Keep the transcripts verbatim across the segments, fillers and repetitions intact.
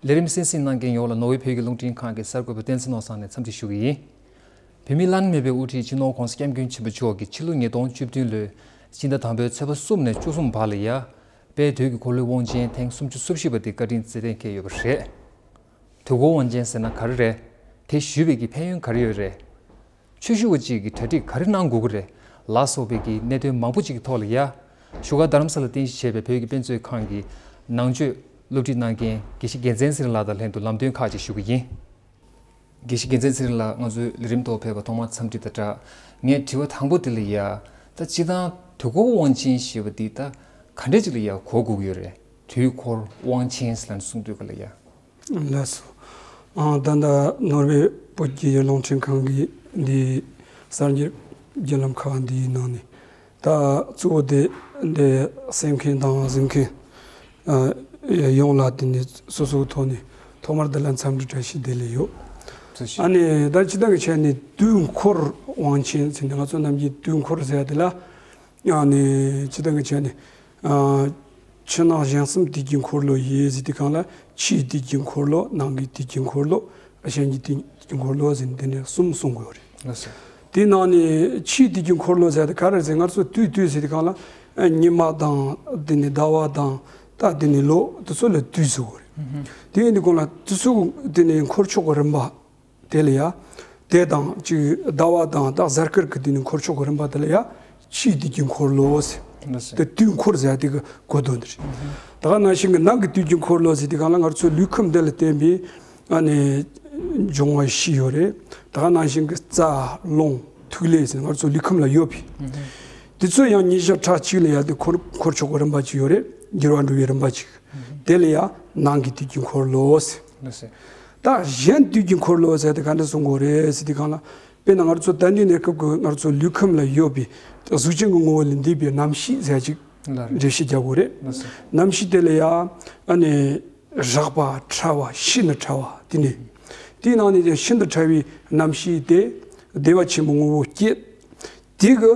ལས་རིམ་གསན་གཟིགས་གནང་མཁན་ཡོངས་ལ་ནོར་ཝེ་བོད་ཀྱི་རླུང་འཕྲིན་ཁང་གི་གསར་འགོད་པ་བསྟན་འཛིན་ནོར་བཟང་ནས་འཚམས་འདྲི་ཞུ་གི་ཡིན། བོད་མིའི་བླ་ན་མེད་པའི་དབུ་ཁྲིད་སྤྱི་ནོར་༸གོང་ས་༸སྐྱབས་མགོན་ཆེན་པོ་མཆོག་གིས་ཕྱི་ལོ་ཉིས་སྟོང་བཅུ་བདུན་ལོའི་ཕྱི་ཟླ་དང་པོའི་ཚེས་པ་གསུམ་ནས་བཅུ་གསུམ་བར་ལ་ཡ། དཔལ་དུས་ཀྱི་འཁོར་ལོའི་དབང་ཆེན་ཐེངས་སུམ་ཅུ་སོ་བཞི་པ་དེ་བཀའ་དྲིན་སྩལ་གཏན་འཁེལ་ཡོད་པ་རེད། དུས་འཁོར་དབང་ཆེན་ཟེར་ན་ག་རེ་རེད། དེ་ཞུས་པའི་གི་ཕན་ཡོན་ག་རེ་ཡོད་རེད། ཆོས་ཞུ་བ་གཅིག་གིས་གྲ་སྒྲིག་ག་རེ་གནང་དགོས་ཀྱི་རེད། ལ་སོགས་པའི་གི་གནད་དོན་མང་པོ་གཅིག་གི་ཐོག་ལ་ཡ། བཞུགས་སྒར་རྡ་རམ་ས་ལ་རྟེན་གཞི་བྱས་པའི་བོད་ཀྱི་དཔེ་མཛོད་ཁང་གི་ནང་ཆོས་སློབ་ཁྲིད་གནང་མཁན་དགེ་བཤེས་རྒྱལ་མཚན་ཚེ་རིང་ལགས་དང་ལྷན་དུ་ལམ་སྟོན་ཁག་ཅིག་ཞུ་གི་ཡིན། དགེ་བཤེས་རྒྱལ་མཚན་ཚེ་རིང་ལགས་ང་ཚོའི་ལས་རིམ་ཐོག་ཕེབས་པ་ཐོག་མར་འཚམས་འདྲི་དང་སྦྲགས། ངའི་དྲི་བ་དང་པོ་དེ་ལ་ཡ། ད་སྤྱིར་བཏང་དུས་འཁོར་དབང་ཆེན་ཞེས་པ་འདི་ད་ག་འདྲས་ཅིག་ལ་ཡ་གོ་དགོས་ཀྱི་ཡོད་རེད། དུས་འཁོར་དབང་ཆེན་ཟེར་ལབ་ནས་གསུང་དུས་ག་ལ་ཡ། ལགས་སོ། ཨང་། ད་ལྟ་ནོར་ཝེ་བོད་ཀྱི་རླུང་འཕྲིན་ཁང་གིས་འདི་གསར་འགྱུར་བརྒྱུད་ལམ་ཁག་འདིའི་ནང་ནས་ད་གཙོ་བོ་དེ་འདི་གསན་མཁན་དང་གཟིགས་མཁན་ཡོངས་ལ་དེ་ནས་སོ་སོའི་ཐོག་ནས་ཐོག་མར་འདི་ལ་འཚམས་འདྲི་བཀྲ་ཤིས་བདེ་ལེགས་ཡོད། ཐུགས་རྗེ་ཆེ། ཨ་ནི་ད་སྤྱིར་བཏང་གི་ཆ་ནས་དུས་འཁོར་དབང་ཆེན་ཟེར་ནས་ང་ཚོ་ནམ་རྒྱུན་དུས་འཁོར་ཟེར་ཡ་དེ་ལ། ཨ་ནི་སྤྱིར་བཏང་གི་ཆ་ནས། ཨ། ཕྱི་ནང་གཞན་གསུམ་དུས་ཀྱི་འཁོར་ལོ་ཡོད་ཟེར་དུས་སྒང་ལ། ཕྱིའི་དུས་ཀྱི་འཁོར་ལོ། ནང་གི་དུས་ཀྱི་འཁོར་ལོ། གཞན་གྱི་དུས་ཀྱི་འཁོར་ལོ་ཟེར་ནས་དེ་འདྲ་གསུམ་གསུང་དགོས་རེད། ལགས་སོ། དེའི་ནང་ནས་ཕྱིའི་དུས་ཀྱི་འཁོར་ལོ་ཟེར་དེ་ག་རེ་ཟེར། ང་ཚོ་དུས་དུས་ཟེར་དུས་སྒང་ལ། ཨ། ཉི་མ་དང་དེ་ནས་ཟླ་བ་དང་ད་དེ་ནས་ལོ་དེ་ཚོ་ལ་དུས་ཟེར་དགོས་རེད། ཨུ་ཧུ། དེ་ཡིན་དུས་སྒང་ལ་དེ་ཚོ་དེ་ནས་འཁོར་ཕྱོགས་ཀྱི་རིམ་པ། དེ་ལ་ཡ། དེ་དང་གཅིག་ཟླ་བ་དང་ད་གཟའ་སྐར་གྱི་དེ་ནི་འཁོར་ཕྱོགས་ཀྱི་རིམ་པ་དེ་ལ་ཡ། ཕྱིའི་དུས་ཀྱི་འཁོར་ལོ་ཟེར། ལགས་སོ། དེ་དུས་འཁོར་ཟེར་དེ་གི་གོ་དོན་དེ་རེད། ད་ག་ནང་བཞིན་གྱི་ནང་གི་དུས་ཀྱི་འཁོར་ལོ་ཟེར་དེ་གང་ལ་ང་ཚོའི་ལུས་ཁམས་འདི་ལ་བརྟེན་པའི་ཨ་ནི་འབྱུང་བ་བཞི་ཡོད་རེད། ད་ག་ནང་བཞིན་གྱི་རྩ་རླུང་ཐིག་ལེ་ཟེར་ང་ཚོའི་ལུས་ཁམས་ལ་ཡོད་པའི། དེ་ཚོ་ཡང་ཉིན་ཞག་ཕྲག་གཅིག་ལ་ཡ་དེ་འཁོར་འཁོར་ཕྱོགས་ཀྱི་རིམ་པ་གཅིག་ཡོད་རེད། འགྱུར་བ་འགྲོ་བའི་རིམ་པ་གཅིག་དེ་ལ་ཡ་ནང་གི་དུས་ཀྱི་འཁོར་ལོ་ཟེར། ལགས་སོ། ད་གཞན་དུས་ཀྱི་འཁོར་ལོ་ཟེར་དེ་ག་འདྲ་གསུང་དགོས་རེད་ཟེར་དུས་སྒང་ལ། དཔེར་ན་ང་ཚོ་ད་ལྟའི་གནས་སྐབས་ཀྱི་ང་ཚོ་ལུས་ཁམས་ལ་ཡོད་པའི་གཟུགས་ཅན་གྱི་ངོ་བོ་ལས་འདས་པའི་རྣམ་ཤེས་ཟེར་ཅིག་ལགས་རེད། འགྲེལ་བཤད་རྒྱག་དགོས་རེད། ལགས་སོ། རྣམ་ཤེས་དེ་ལ་ཡ་ཨ་ནི་རགས་པ་ཕྲ་བ་ཤིན་ཏུ་ཕྲ་བ་དེ་ནས། དེའི་ནང་ནས་ཀྱང་ཤིན་ཏུ་ཕྲ་བའི་རྣམ་ཤེས་དེ་བདེ་བ་ཆེན་པོའི་ངོ་བོ་སྐྱེད། དེ་གི་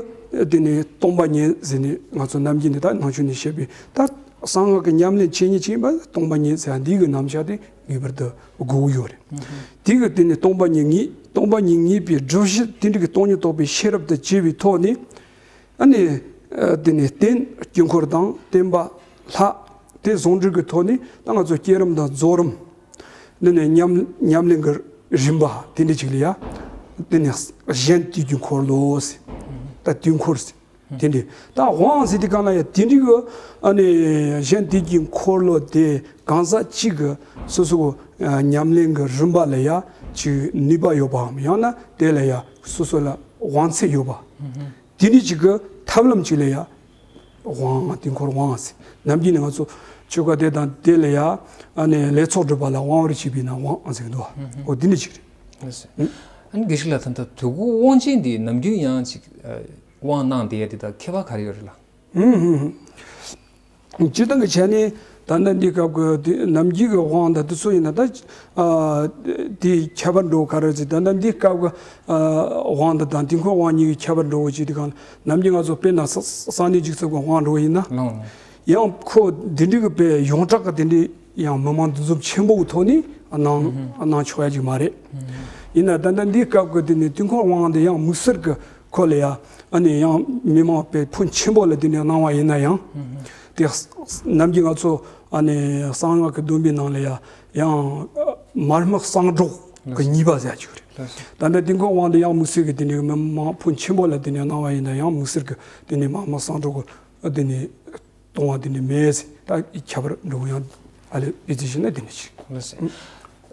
དེ་ནས་སྟོང་པ་ཉིད་ཟེར་ནས་ང་ཚོ་ནམ་རྒྱུན་ནས་ད་ནང་ཆོས་ནས་བཤད་པའི་ད་གསང་སྔགས་ཀྱི་ཉམས་ལེན་བྱེད་ཉེན་ཅིག་ཡིན་པ་སྟོང་པ་ཉིད་ཟེར་འདི་གི་རྣམ་གཞག་དེ་ངེས་པར་དུ་དགོས་ཀྱི་ཡོད་རེད། དེ་གི་དེ་ནས་སྟོང་པ་ཉིད་ངེས། སྟོང་པ་ཉིད་ངེས་པའི་སྒྲུབ་གཞི་དེ་འདྲ་གི་སྟོང་ཉིད་རྟོགས་པའི་ཤེས་རབ་དང་བཅས་པའི་ཐོག་ནས། ཨ་ནི་དེ་ནས་རྟེན་དཀྱིལ་འཁོར་དང་བརྟེན་པ་ལྷ། དེ་ཟུང་འབྲེལ་གྱི་ཐོག་ནས་ད་ང་ཚོ་བསྐྱེད་རིམ་དང་རྫོགས་རིམ། འདི་ནས་ཉམས་ཉམས་ལེན་གྱི་རིམ་པ་དེ་འདྲ་ཅིག་ལ་ཡ། འདི་ནས་གཞན་དུས་ཀྱི་འཁོར་ལོ་ཟེར། ད་དུས་འཁོར་ཟེར། དེ་འདྲ། ད་དབང་ཟེར་དུས་སྒང་ལ་ཡ་དེ་འདྲ་གི་ཨ་ནི་གཞན་དུས་ཀྱི་འཁོར་ལོ་དེ་གང་ཟག་གཅིག་གི་སོ་སོ་གི་ཉམས་ལེན་གྱི་རིམ་པ་ལ་ཡ་ཅིག་ནུས་པ་ཡོད་པའམ་ཡང་ན་དེ་ལ་ཡ་སོ་སོ་ལ་དབང་ཚད་ཡོད་པ། དེ་འདྲ་ཅིག་གི་ཐབས་ལམ་ཅིག་ལ་ཡ། དབང་། དུས་འཁོར་དབང་ཟེར། ནམ་རྒྱུན་ནས་ང་ཚོ་ཆོས་བཀའ་སྡེ་དང་དེ་ལ་ཡ། ཨ་ནི་ལས་ཚོགས་སྒྲུབ་པ་ལ་དབང་བར་བྱེད་པས་ན་དབང་ཟེར་གི་འདུག་བ། ཨོ་འདི་འདྲ་ཅིག་རེད། ལགས་སོ། ཨ་ནི་དགེ་བཤེས་ལགས་ད་ལྟ་དུས་འཁོར་དབང་ཆེན་འདི་ནམ་རྒྱུན་ཡང་ཅིག་དབང་གནང་བསྡད་ཡ་དེ་དང་ཁྱད་པར་ག་རེ་ཡོད་རེད་ལགས། སྤྱིར་བཏང་གི་ཆ་ནས་ད་ལྟ་འདི་སྐབས་ཀྱི་དེ་ནམ་རྒྱུན་གྱི་དབང་དང་དེ་ཚོ་ཡིན་ན་ད། ཨ། དེའི་ཁྱད་པར་འགྲོ་ག་རེ་ཟེར་ད་ལྟ་འདི་སྐབས་ཀྱི་ཨ་དབང་དང་དང་དུས་འཁོར་དབང་གཉིས་ཀྱི་ཁྱད་པར་འགྲོ་བ་ཅིག་དེ་གང་ནམ་རྒྱུན་ང་ཚོ་དཔེར་ན་ས་ས་གནས་འཇིག་ཚབ་ཀྱི་དབང་འགྲོ་བ་ཡིན་ན། ལགས། ཡང་ཁོ་དེ་འདྲའི་གི་དཔེ་ཡོངས་གྲགས་ཀྱི་དེ་འདྲའི་ཡང་མི་མང་འདུ་འཛོམས་ཆེན་པོ་གི་ཐོག་ནས་གནང་གནང་ཆོག་ཡ་ཅིག་མ་རེད། ཡིན་ན་ད་ལྟ་འདི་སྐབས་ཀྱི་དེ་ནས་དུས་འཁོར་དབང་དེ་ཡང་དམིགས་བསལ་གྱི་ཁོ་ལ་ཡ། ཨ་ནི་ཡང་མི་མང་དཔེ་ཕོན་ཆེན་པོ་ལ་དེ་ནས་གནང་བ་ཡིན་ན་ཡང་། དེ་ནམ་རྒྱུན་ང་ཚོ་ཨ་ནི་གསང་སྔགས་ཀྱི་སྡོམ་པའི་ནང་ལ་ཡ་ཡང་མར་དམག་གསང་སྒྲོག་གི་གཉིས་པ་ཟེར་ཅིག་རེད། ད་ལྟ་དུས་འཁོར་དབང་དུ་ཡང་དམིགས་བསལ་གྱི་དེ་ནས་མི་མང་ཕོན་ཆེན་པོ་ལ་དེ་ནས་གནང་བ་ཡིན་ན་ཡང་དམིགས་བསལ་གྱི་དེ་ནས་མར་དམག་གསང་སྒྲོག་གི་དེ་ནས། གཏོང་བ་དེ་འདྲ་མེད་ཟེར། ད་ཁྱད་པར་འགྲོ་ཡང་ཨ་ལས་ཨི་ཙི་ཞིག་ན་དེ་འདྲ་ཞིག་ལགས་སོ།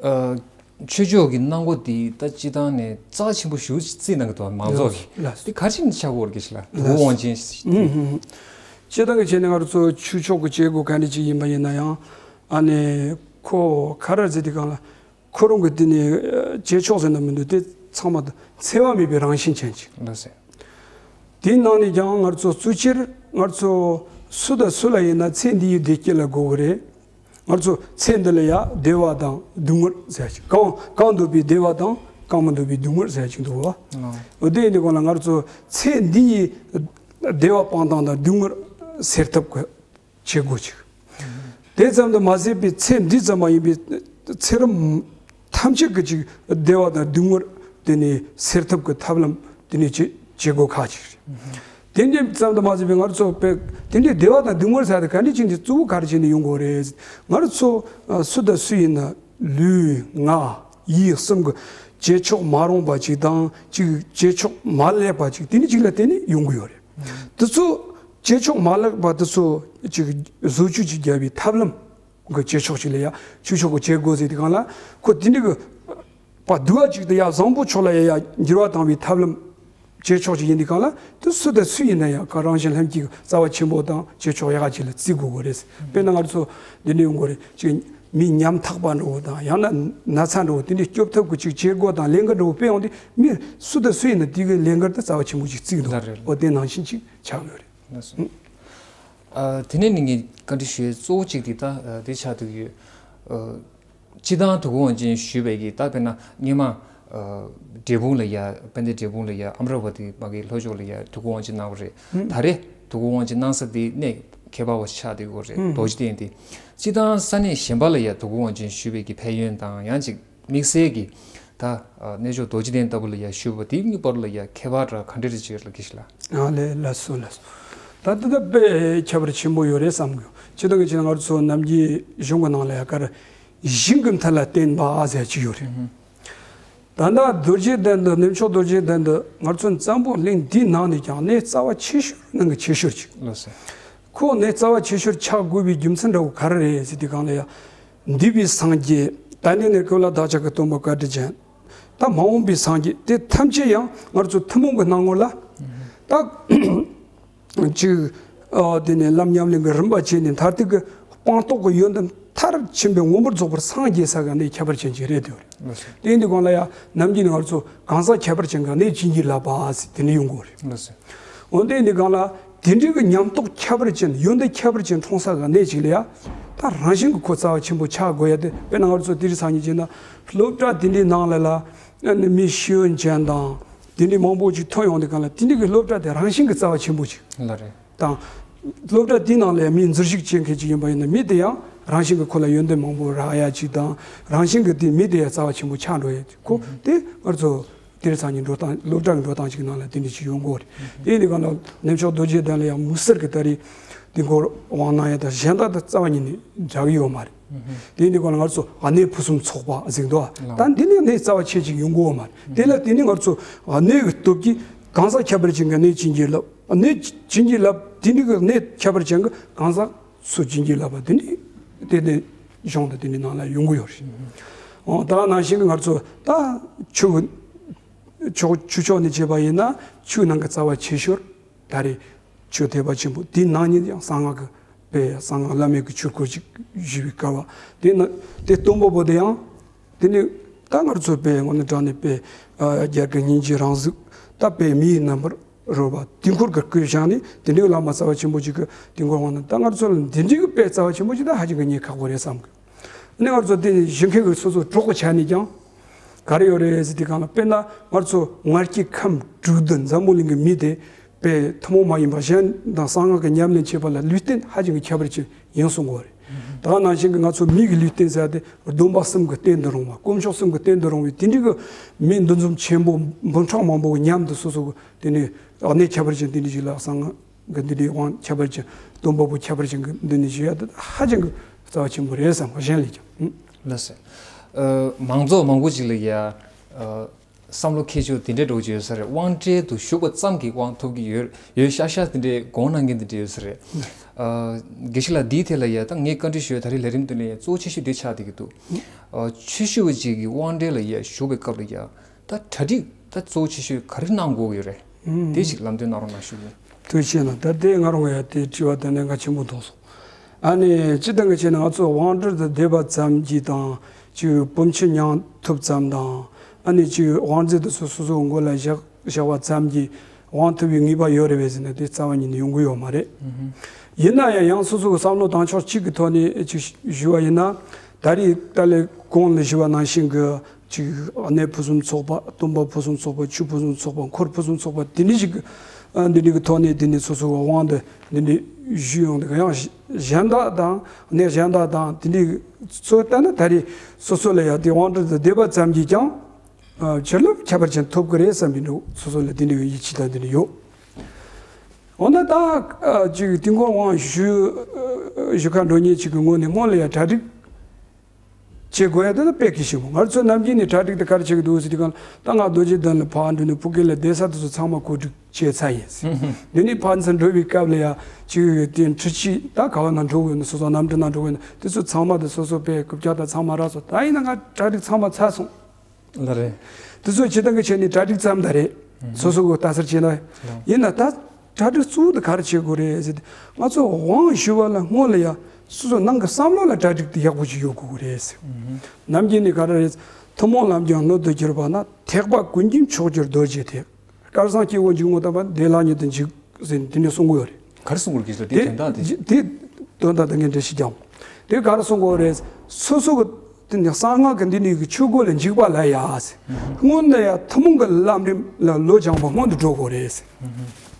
ཨ། ཆོས་ཕྱོགས་ཀྱི་གནང་སྒོ་དེ་ད་སྤྱི་བཏང་ནས་རྩ་ཆེན་པོ་ཞེ་པོ་ཅིག་བརྩིས་གནང་གི་འདུག་མང་ཚོགས་ཀྱིས། ལགས་སོ། དེ་ག་རེ་བྱས་ནས་ཆགས་ཀྱི་ཡོད་རེད་ཟེར་ན། ལགས་སོ། དབང་ཆེན་ཞིག་ཨུ་ཧུམ། སྤྱིར་བཏང་གི་བྱས་ན་ང་ཚོ་ཆོས་ཕྱོགས་ཀྱི་བྱེད་སྒོ་ག་འདྲ་ཅིག་ཡིན་པ་ཡིན་ན་ཡང་ཨ་ནི་ཁོ་ག་རེ་ཟེར་དུས་སྒང་ལ། ཁོ་རང་གི་དེ་ནས་བྱེད་ཕྱོགས་ཟེར་ན་མི་འདུག་དེ་ཚང་མ་འཚེ་བ་མེད་པའི་རང་བཞིན་ཅན་ཅིག་ལགས་སོ། དེའི་ནང་ནས་ཀྱང་ང་ཚོ་གཙོ་ཆེར་ང་ཚོ་སུ་དང་སུ་ལ་ཡིན་ན་ཚེ་འདི་ཡི་བདེ་སྐྱིད་ལ་དགོས་ཀྱི་རེད། ང་ཚོ་ཚེ་འདི་ལ་ཡ་བདེ་བ་དང་སྡུག་བསྔལ་ཟེར་ཅིག་གང་གང་འདོད་པའི་བདེ་བ་དང་གང་མི་འདོད་པའི་སྡུག་བསྔལ་ཟེར་ཅིག་འདུག་བ། ཨང་། འོ་དེ་ཡིན་དུས་སྒང་ལ་ང་ཚོ་ཚེ་འདི་ཡི་བདེ་བ་སྤང་སྟངས་དང་སྡུག་བསྔལ་སེལ་ཐབས་ཀྱི་བྱེད་སྒོ་ཅིག་དེ་ཙམ་དུ་མ་ཟད་པའི་ཚེ་འདི་ཙམ་མ་ཡིན་པའི་ ཚེ་རབས་ཐམས་ཅད་ཀྱི་ཅིག་བདེ་བ་དང་སྡུག་བསྔལ་དེ་ནས་སེལ་ཐབས་ཀྱི་ཐབས་ལམ་དེ་ནས་བྱེད་བྱེད་སྒོ་ཁག་ཅིག་རེད། དེ་འདྲ་ཙམ་དུ་མ་ཟད་པའི་ང་ཚོ་དཔེ་དེ་འདྲའི་བདེ་བ་དང་སྡུག་བསྔལ་ཟེར་དེ་ག་འདྲ་ཅིག་འདི་གཙོ་བོ་ག་རེ་བྱས་ནས་ཡོང་དགོས་རེད། ང་རང་ཚོ་ཨ་སུ་དང་སུ་ཡིན་ན་ལུས་ངག་ཡིད་གསུམ་གྱི་བྱེད་ཕྱོགས་མ་རུངས་པ་ཅིག་དང་ཅིག་བྱེད་ཕྱོགས་མ་ལེགས་པ་ཅིག་དེ་འདྲ་ཅིག་ལ་བརྟེན་ནས་ཡོང་གི་ཡོད་རེད། དེ་ཚོ་བྱེད་ཕྱོགས་མ་ལེགས་པ་དེ་ཚོ་ཅིག་བཟོ་བཅོས་ཅིག་བརྒྱབ་པའི་ཐབས་ལམ་གི་བྱེད་ཕྱོགས་ཤིག་ལ་ཡ་ཆོས་ཕྱོགས་ཀྱི་བྱེད་སྒོ་ཟེར་དུས་སྒང་ལ་ཁོ་དེ་འདྲ་གི་པ་སྡུག་པ་ཅིག་ཏུ་ཡ་བཟང་པོ་ཕྱོགས་ལ་ཡ་ཡ་འགྱུར་བ་བཏང་བའི་ཐབས་ལམ་བྱེད་ཕྱོགས་ཅིག་ཡིན་དུས་སྒང་ལ་དེ་སུ་དང་སུ་ཡིན་ན་ཡང་ག་རང་བཞིན་ལྷན་སྐྱེས་ཀྱི་རྩ་བ་ཆེན་པོ་དང་བྱེད་ཕྱོགས་ཡག་ག་ཅིག་ལ་བརྩི་དགོས་དགོས་རེད། དཔེར་ན་ང་ཚོ་འདི་འདྲ་ཡོང་དགོས་རེད། ཅིག་མི་ཉམ་ཐག་པ་འདྲ་བོ་དང་ཡང་ན་ན་ཚ་འདྲ་བོ་དེ་འདྲ་སྐྱོབ་ཐབས་ཀྱི་ཅིག་བྱེད་སྒོ་དང་ལས་འགུལ་འདྲ་བོ་སྤེལ་ཡོང་དུས་མི་སུ་དང་སུ་ཡིན་ན་དེ་གི་ལས་འགུལ་དེ་རྩ་བ་ཆེན་པོ་ཅིག་བརྩི་གི་འདུག་ལགས་རེད། འོ་དེ་ནང་བཞིན་ཅིག་ཆགས་ཡོད་རེད། ལགས་སོ། ཨ། དེ་ནས་ནི་ངས་བཀའ་འདྲི་ཞུ་ཡས་གཙོ་བོ་གཅིག་དེ་ད་ཨ་དེ་ཆགས་བསྡད་ཡོད། ཨ། སྤྱིར་བཏང་དུ་ཁུ་དབང་ཆེན་ཞུས་པའི་གི་ད་དཔེར་ན་སྔོན་མ་ཨ་འབྲས་སྤུངས་ལ་ཡ་དཔལ་ལྡན་འབྲས་སྤུངས་ལ་ཡ་ཨ་མ་ར་བ་ཏི་མ་གི་ལྷོ་ཕྱོགས་ལ་ཡ་དུ་ཁུ་དབང་ཆེན་གནང་བ་རེད། ད་རེས་དུ་ཁུ་དབང་ཆེན་གནང་ས་དེ་གནས་ཁྱད་པར་བ་ཆགས་བསྡད་ཡོད་རེད། རྡོ་རྗེ་གདན་དེ། སྤྱིར་བཏང་ས་གནས་གཞན་པ་ལ་ཡ་དུ་ཁུ་དབང་ཆེན་ཞུས་པའི་གི་ཕན་ཡོན་དང་ཡང་ཅིག་དམིགས་བསལ་གྱི་ད་ཨ་གནས་མཆོག་རྡོ་རྗེ་གདན་ལྟ་བུ་ལ་ཡ་བཞུགས་པ་དེའི་གཉིས་བར་ལ་ཡ་ཁྱད་པར་འདྲ་ག་འདྲ་རེ་ཅིག་ལ་གི་ཞིག་ལ། ཨ་ལས་ལགས་སོ་ལགས་སོ། ད་ལྟ་ད་དཔེ་ཁྱད་པར་ཆེན་པོ་ཡོད་རེད་བསམ་གི་ཡོད། ཅི་ལྟར་གི་ཅི་ང་ཚོ་ནམ་རྒྱུན་གཞུང་གི་ནང་ལ་ཡ་གར་ཞིང་གི་མཐའ་ལ་བརྟེན་པ་ཟེར་གྱི་ཡོད་རེད། ད་ལྟ་རྡོ་རྗེ་གདན་དུ་གནས་མཆོག་རྡོ་རྗེ་གདན་དུ་ང་ཚོ་འཛམ་བུ་གླིང་འདིའི་ནང་ནས་ཀྱང་གནས་རྩ་བ་ཆེ་ཤོས་ནང་གི་ཆེ་ཤོས་ཅིག་ལགས་སོ། ཁོ་གནས་རྩ་བ་ཆེ་ཤོས་ཆགས་དགོས་པའི་རྒྱུ་མཚན་འདྲ་བོ་ག་རེ་རེད་ཟེར་དུས་སྒང་ལ་ཡ། འདས་པའི་སངས་རྒྱས། ད་ནི་ནི་ཀུན་ལ་བདག་ཅག་གི་སྟོན་པ་བཀའ་དྲིན་ཅན། ད་མ་འོངས་པའི་སངས་རྒྱས་དེ་ཐམས་ཅད་ཡང་ང་ཚོ་ཐུན་མོང་གི་སྣང་ངོ་ལ། ད་ཅིག་ཨ་དེ་ནས་ལམ་ཉམས་ལེན་གྱི་རིམ་པ་བྱས་ནས་མཐར་ཐུག་གི་སྤངས་རྟོགས་ཀྱི་ཡོན་ཏན་མཐར་ཕྱིན་པའི་མངོན་པར་རྫོགས་པར་སངས་རྒྱས་ས་ག་ནས་ཁྱད་པར་ཅན་ཅིག་རེད་དེ་བ་རེད། དེ་ཡིན་དུས་སྒང་ལ་ཡང་ནམ་རྒྱུན་ནས་ང་ཚོ་གང་ཟག་ཁྱད་པར་ཅན་ག་ནས་བྱིན་གྱིས་བརླབས་པ་ཟེར་དེ་འདྲ་ཡོང་གི་རེད། འོན་ཏེ་འདི་སྒང་ལ་དེ་འདྲའི་གི་ཉམས་རྟོགས་ཁྱད་པར་ཅན་ཡོན་ཏན་ཁྱད་པར་ཅན་འཁྲུངས་ས་ག་ནས་ཅིག་ལ་ཡ། ད་རང་བཞིན་གྱི་ཁོ་རྩ་བ་ཆེན་པོ་ཆགས་དགོས་ཡ་དེ་དཔེར་ན་ང་ཚོ་དེ་རིང་སང་ཉིན་བྱས་ན་སློབ་གྲྭ་དེ་འདྲའི་ནང་ལ་ལ་ཨ་ནི་མི་ཤེས་ཡོན་ཅན་དང་དེ་འདྲའི་མང་པོ་ཅིག་ཐོན་ཡོང་དུས་སྒང་ལ་དེ་འདྲའི་གི་སློབ་གྲྭ་དེ་རང་བཞིན་གྱི་རྩ་བ་ཆེན་པོ་ཅིག་ལ་རེད། དང་། སློབ་གྲྭ་དེའི་ནང་ལ་མི་འཛུལ་ཞུགས་བྱེད་མཁན་ཅིག་ཡིན་པ་ཡིན་ན་མི་དེ་ཡང་རང་བཞིན་གྱི་ཁོ་ལ་ཡོན་ཏན་མང་པོ་རག་ཡ་ཅིག་དང་རང་བཞིན་གྱི་དེ་མི་དེ་ཡང་རྩ་བ་ཆེན་པོ་ཆགས་འགྲོ་ཡ་ཅིག་ཁོ་དེ་ང་ཚོ་དེ་རིང་སང་ཉིན་འགྲོ་སྟངས་སློབ་གྲྭ་གི་འགྲོ་སྟངས་ཅིག་ནང་ལ་དེ་འདྲ་ཅིག་ཡོང་གི་ཡོད་རེད། དེ་ཡིན་དུས་སྒང་ལ་གནས་མཆོག་རྡོ་རྗེ་གདན་ལ་ཡང་མུ་སེར་གྱི་ད་རེས་དེ་སྐོར་དབང་གནང་ཡ་དང་གཞན་དག་དང་རྩ་བ་ཉིད་ནས་འདྲ་གི་ཡོད་མ་རེད། དེ་ཡིན་དུས་སྒང་ལ་ང་ཚོ་གནས་ཕུན་སུམ་ཚོགས་པ་ཟེར་གི་འདུག་ད་འདི་ནས་གནས་རྩ་བ་ཆེ་ཅིག་ཡོང་གི་ཡོད་མ་རེད། དེ་ལ་དེ་ནས་ང་ཚོ་གནས་ཀྱི་སྟོབས་ཀྱིས་གང་ཟག་ཁྱད་པར་ཅན་གྱི་གནས་བྱིན་གྱིས་བརླབས། གནས་བྱིན་གྱིས་བརླབས་དེ་འདྲ་གི་གནས་ཁྱད་པར་ཅན་གྱི་གང་ཟག་སུ་བྱིན་གྱིས་བརླབས་པ་དེ་འདྲ་དེ་དེ་གཞུང་དང་དེ་འདྲའི་ནང་ལ་ཡོང་གི་ཡོད་རེད། འོ་ད་ནང་བཞིན་གྱི་ང་ཚོ་ད་ཆོས་ཆོས་ཆོས་ཕྱོགས་ནས་བྱས་པ་ཡིན་ན་ཆོས་ནང་གི་རྩ་བ་ཆེ་ཤོས་ད་རེད། ཆོས་ཐེག་པ་ཆེན་པོ་དེའི་ནང་ཉིད་ཡང་གསང་སྔགས་ཀྱི་དཔེ་གསང་སྔགས་བླ་མེད་ཀྱི་ཆོས་སྐོར་ཅིག་ཞུས་པའི་སྐབས་དེ་ན་དེ་སྟོན་པ་པོ་དེ་ཡང་དེ་ནི་ད་ང་ཚོ་དཔེ་དངོས་གནས་དྲང་གནས་དཔེ་རྒྱལ་ཁའི་སྙིང་རྗེ་རང་གཟུགས་ད་དཔེ་མི་ཡི་རྣམ་པར། རོལ་པ་དུས་འཁོར་གྱི་སྐུའི་ཞལ་ནས་དེ་འདྲའི་བླ་མ་རྩ་བ་ཆེན་པོ་ཅིག་གི་དུས་འཁོར་དབང་ནི་ད་ང་ཚོ་ལ་འདི་འདྲའི་གི་དཔེ་རྩ་བ་ཆེན་པོ་ཅིག་ད་ཧ་ཅང་གི་རྙེད་ཁག་པོ་རེད་བསམ་གི། ཨ་ནི་ང་ཚོ་དེ་གཞི་འཁོད་ཀྱི་སོ་སོ་གྲོགས་ཀྱི་ཆ་ནས་ཀྱང་ག་རེ་ཡོད་རེད་ཟེར་དུས་སྒང་ལ་དཔེར་ན་ང་ཚོ་མངལ་སྐྱེས་ཁམས་དྲུག་བདུན་འཛམ་བུ་གླིང་གི་མི་དེ་དཔེ་ཐུན་མོང་མ་ཡིན་པ་གཞན་དང་གསང་སྔགས་ཀྱི་ཉམས་ལེན་བྱེད་པ་ལ་ལུས་རྟེན་ཧ་ཅང་གི་ཁྱད་པར་ཅན་ཡིན་གསུང་གི་ཡོད་རེད། ད་ག་ནང་བཞིན་གྱི་ང་ཚོ་མི་གི་ལུས་རྟེན་ཟེར་ཡ་དེ་སྡོམ་པ་གསུམ་གྱི་རྟེན་དུ་རུང་བ་དཀོན་མཆོག་གསུམ་གྱི་རྟེན་དུ་རུང་བའི་དེ་འདྲའི་གི་མི་འདུ་འཛོམས་ཆེན་པོ་འབུམ་ཕྲག་མང་པོ་གི་མཉམ་དུ་སོ་སོ་གི་དེ་ནས་གནས་ཁྱད་པར་ཅན་དེ་འདྲ་ཞིག་ལ་གསང་སྔགས་ཀྱི་འདི་འདྲའི་དབང་ཁྱད་པར་ཅན་སྟོན་པ་པོ་ཁྱད་པར་ཅན་གྱི་འདི་འདྲ་ཞིག་ཡོད་ད་ཧ་ཅང་གི་རྩ་བ་ཆེན་པོ་རེད་བསམ་པ་གཞན་ལས་ཀྱང་། ལགས་སོ། ཨ། མང་ཚོགས་མང་པོ་ཅིག་ལ་ཡ། ཨ། བསམ་བློ་འཁྱེར་ཕྱོགས་དེ་འདྲའི་འགྲོ་གི་ཡོད་ས་རེད། དབང་གྲལ་དུ་ཞུགས་པ་ཙམ་གྱིས་དབང་ཐོབ་ཀྱི་ཡོད་ཡོད་ཤག་ཤག་དེ་འདྲའི་དགོངས་གནང་མཁན་དེ་འདྲ་ཡོད་ས་རེད། ཨ། དགེ་བཤེས་ལགས་འདིའི་ཐད་ལ་ཡ་ད་ངས་བཀའ་འདྲི་ཞུ་ཡ་ད་རེས་ལས་རིམ་དུ་ནས་ཡ་གཙོ་ཆེ་ཤོས་འདི་ཆགས་བསྡད་ཀྱི་འདུག་ཨ། ཆོས་ཞུ་བ་ཅིག་གིས་དབང་གྲལ་ལ་ཡ་ཞུགས་པའི་སྐབས་ལ་ཡ། ད་གྲ་སྒྲིག་ད་གཙོ་ཆེ་ཤོས་ག་རེ་གནང་དགོས་ཀྱི་རེད། ཨུམ། དེ་ཞིག་ལམ་སྟོན་གནང་རོགས་གནང་ཞུ་གི་ཡིན། ཐུགས་རྗེ་ཆེ་གནང་། ད་དེ་ང་རང་གི་ཡ་དེ་དྲི་བ་དེ་གནད་འགག་ཆེན་པོ་མཐོང་སོང་། ཨ་ནི་སྤྱིར་བཏང་གི་བྱས་ན་ང་ཚོ་དབང་གྲལ་དུ་བསྡད་པ་ཙམ་གྱིས་དང་ཅིག་སྤོམ་ཆུ་མྱང་ཐུབ་ཙམ་དང་ཨ་ནི་ཅིག་དབང་རྫས་དེ་ཚོ་སོ་སོའི་མགོ་ལ་བཞག་བཞག་པ་ཙམ་གྱིས་དབང་ཐོབ་པའི་ངེས་པ་ཡོད་རེད་པས་ཟེར་ན་དེ་རྩ་བ་ཉིད་ནས་ཡོང་གི་ཡོད་མ་རེད། ཨུམ། ཡིན་ན་ཡང་ཡང་སོ་སོ་གི་བསམ་བློ་བཏང་ཕྱོགས་གཅིག་གི་ཐོག་ནས་ཅིག་ཞུ་བ་ཡིན་ན་ད་རེས་ཏཱ་ལའི་གོང་ལ་ཞུ་བ་ནང་བཞིན་གྱི་ ཅིག་གནས་ཕུན་སུམ་ཚོགས་པ། སྟོན་པ་ཕུན་སུམ་ཚོགས་པ། ཆོས་ཕུན་སུམ་ཚོགས་པ། འཁོར་ཕུན་སུམ་ཚོགས་པ། དེ་འདྲ་ཞིག་ཨ་འདི་འདྲ་གི་ཐོག་ནས་དེ་ནས་སོ་སོ་གི་དབང་དུ་འདི་འདྲ་ཞུས་ཡོང་དུས། ཡང་གཞན་དག་དང་གནས་གཞན་དག་དང་དེ་འདྲ་ཚོ་ལྟ་ན། ད་རེས་སོ་སོ་ལ་ཡང་དེ་དབང་གྲལ་དུ་བསྡད་པ་ཙམ་གྱིས་ཀྱང་ཨ་ཕྱིར་ལ་ཁྱད་པར་ཅན་ཐོབ་ཀྱི་རེད་བསམ་པའི་འདྲ། སོ་སོ་ལ་དེ་འདྲ་གི་ཡིད་ཆེས་དང་དེ་འདྲ་ཡོད། འོ་ན་ད་ཨ་ཅིག་དུས་འཁོར་དབང་ཞུ་ཞུ་ཁ་འགྲོ་མཁན་ཅིག་གི་ངོས་ནས་སྔོན་ལ་ཡང་གྲ་སྒྲིག་བྱེད་དགོས་ཡ་དེ་ད་དཔེ་གལ་ཆེན་པོ། ང་ཚོ་ནམ་རྒྱུན་ནས་གྲ་སྒྲིག་དེ་ག་རེ་བྱེད་ཀྱི་འདུག་ཟེར་དུས་སྒང་ལ། ད་ང་རྡོ་རྗེ་གདན་ལ་ཕར་འགྲོ་ནས་ཕ་གི་ལ་བསྡད་ས་དེ་ཚོ་ཚང་མ་གོ་སྒྲིག་བྱས་ཚར་ཡིན་ཟེར། འདི་ནས་ཕར་ཚུར་འགྲོ་བའི་སྐབས་ལ་ཡ་ཅིག་དེ་འཕྲུལ་ཆས་ད་ག་བ་ན་འགྲོ་དགོས་ན། སོ་སོ་གནམ་གྲུ་ནང་འགྲོ་དགོས་ན། དེ་ཚོ་ཚང་མ་དེ་སོ་སོ་པའི་རྐུབ་བཀྱག་དང་ཚང་མ་རག་སོང་། ད་ཡིན་ན་ང་གྲ་སྒྲིག་ཚང་མ་ཚར་སོང་། ལ་རེད། དེ་ཚོ་སྤྱིར་བཏང་གི་བྱས་ནས་གྲ་སྒྲིག་ཙམ་ད་རེད། སོ་སོ་གི་ལྟ་ཚུལ་བྱས་ན། ཡིན་ན་ད་གྲ་སྒྲིག་གཙོ་བོ་དེ་ག་རེ་བྱེད་དགོས་རེད་ཟེར་ཏེ། ང་ཚོ་དབང་ཞུ་བ་ལ་སྔོན་ལ་ཡ་སོ་སོ་ནང་གི་བསམ་བློ་ལ་གྲ་སྒྲིག་དེ་ཡག་པོ་ཞིག་ཡོད་དགོས་ཀྱི་རེད་ཟེར། ནམ་རྒྱུན་ནས་ག་རེ་རེད། ཐུན་མོང་ལམ་ཀྱང་སྣོད་དུ་གྱུར་པ་ན། ཐེག་པ་ཀུན་གྱི་མཆོག་གྱུར་རྡོ་རྗེ་ཐེག། སྐལ་བཟང་སྐྱེ་བོ་འཇུག་ངོགས་དམ་པ། བདེ་བླག་ཉིད་དུ་འཇུག་ཟེར་ནས་དེ་འདྲ་གསུང་གི་ཡོད་རེད། ག་རེ་གསུང་གི་ཡོད་རེད་ཟེར་ལ། དེ་དེ་དོན་དག་དེ། དེ་དོན་དག་དེ་ངས་འགྲེལ་བཤད་རྒྱག་དེ་ག་རེ་གསུང་གི་ཡོད་རེད། སོ་སོ་གི་དེ་ནི་གསང་སྔགས་ཀྱི་འདི་ནས་ཀྱི་ཆོས་སྒོ་ལ་འཇུག་པ་ལ་ཡ་ཟེར། སྔོན་ལ་ཡ་ཐུན་མོང་གི་ལམ་རིམ་ལ་བློ་སྦྱངས་པ་སྔོན་དུ་འགྲོ་དགོས་རེད་ཟེར།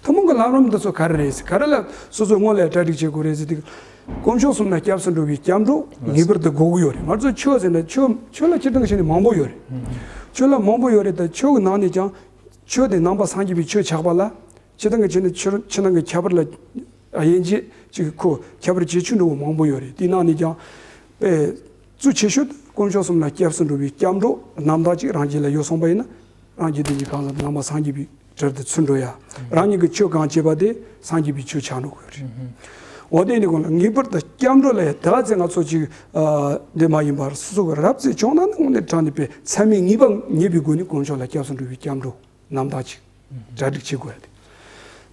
ཐུན་མོང་གི་ལམ་རིམ་འདི་ཚོ་ག་རེ་རེད་ཟེར། ག་རེ་ལ་སོ་སོ་སྔོན་ལ་ཡ་གྲ་སྒྲིག་བྱེད་དགོས་རེད་ཟེར་དུས། དཀོན་མཆོག་གསུམ་ལ་སྐྱབས་སུ་འགྲོ་བའི་སྐྱབས་འགྲོ་ངེས་པར་དུ་དགོས་ཀྱི་ཡོད་རེད། ང་ཚོ་ཆོས་ཟེར་ན་ཆོས་ཆོས་ལ་སྤྱིར་བཏང་བྱས་ནས་མང་པོ་ཡོད་རེད། ཆོས་ལ་མང་པོ་ཡོད་རེད། ད་ཆོས་ཀྱི་ནང་ནས་ཀྱང་ཆོས་དེ་ནང་པ་སངས་རྒྱས་པའི་ཆོས་ཆགས་པ་ལ། སྤྱིར་བཏང་གི་བྱས་ནས་ཆོས་ཕྱི་ནང་གི་ཁྱད་པར་ལ་དབྱེ་འབྱེད་ཅིག་ཁོ་ཁྱད་པར་བྱེད་ཆོག་འགྲོ་བ་མང་པོ་ཡོད་རེད། དེའི་ནང་ནས་ཀྱང་དཔེ་གཙོ་ཆེ་ཤོས་དེ་དཀོན་མཆོག་གསུམ་ལ་སྐྱབས་སུ་འགྲོ་བའི་སྐྱབས་འགྲོ་རྣམ་དག་ཅིག་རང་རྒྱུད་ལ་ཡོད་སོང་པ་ཡིན་ན། རང་རྒྱུད་དེ་ཉིད་གང་ཟག་ནང་པ་སངས་རྒྱས་པའི་གྲལ་དུ་ཚུད་འགྲོ་ཡ། རང་ཉིད་ཀྱི་ཆོས་གང་བྱེད་པ་དེ་སངས་རྒྱས་པའི་ཆོས་ཆགས་འགྲོ་དགོས་རེད། འོ་དེ་ནི་གོང་ལ་ངེས་པར་དུ་སྐྱབས་འགྲོ་ལ་ཡ་ད་ཚེ་ང་ཚོ་ཅིག་ཨ་འདི་མ་ཡིན་པར་སོ་སོ་གི་རབ་ཚེ་བྱུང་ན་ནི་དངོས་གནས་དྲང་གནས་པའི་མཚམས་མེད་ངེས་པ་ངེས་པའི་སྒོ་ནས་དཀོན་མཆོག་ལ་སྐྱབས་སུ་འགྲོ་བའི་སྐྱབས་འགྲོ་རྣམ་དག་ཅིག་གྲ་སྒྲིག་བྱེད་དགོས་ཡ་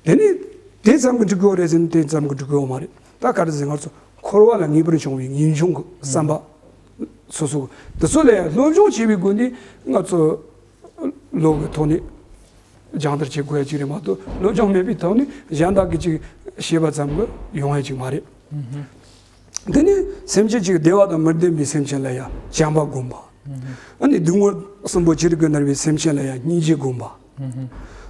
དེ། དེ་ནི་དེ་ཙམ་གྱིས་འགྲིག་གི་ཡོད་རེད་ཟེར་ན་དེ་ཙམ་གྱིས་འགྲིག་གི་ཡོད་མ་རེད། ད་ག་རེ་ཟེར་ང་ཚོ་འཁོར་བ་ལ་ངེས་པར་འབྱུང་བའི་ངེས་འབྱུང་གི་བསམ་པ་སོ་སོ་དེ་ཚོ་ལ་ཡ་སློབ་སྦྱོང་བྱེད་པའི་སྒོ་ནས་ང་ཚོ་བློ་གི་ཐོག་ནས་སྦྱང་བརྡར་བྱེད་དགོས་ཡ་ཅིག་རེད་མ་གཏོགས། སློབ་སྦྱོང་མེད་པའི་ཐོག་ནས་གཞན་དག་གིས་ཅིག་ཤེས་པ་ཙམ་གྱིས་ཡོང་ཡ་ཅིག་མ་རེད། དེ་ནས་སེམས་ཅན་ཅིག་བདེ་བ་དང་མི་ལྡན་པའི་སེམས་ཅན་ལ་ཡ་བྱམས་པ་བསྒོམ་པ། ཨ་ནི་སྡུག་བསྔལ་གསུམ་པོ་ཅི་རིགས་ཀྱིས་མནར་བའི་སེམས་ཅན་ལ་ཡང་སྙིང་རྗེ་བསྒོམ་པ།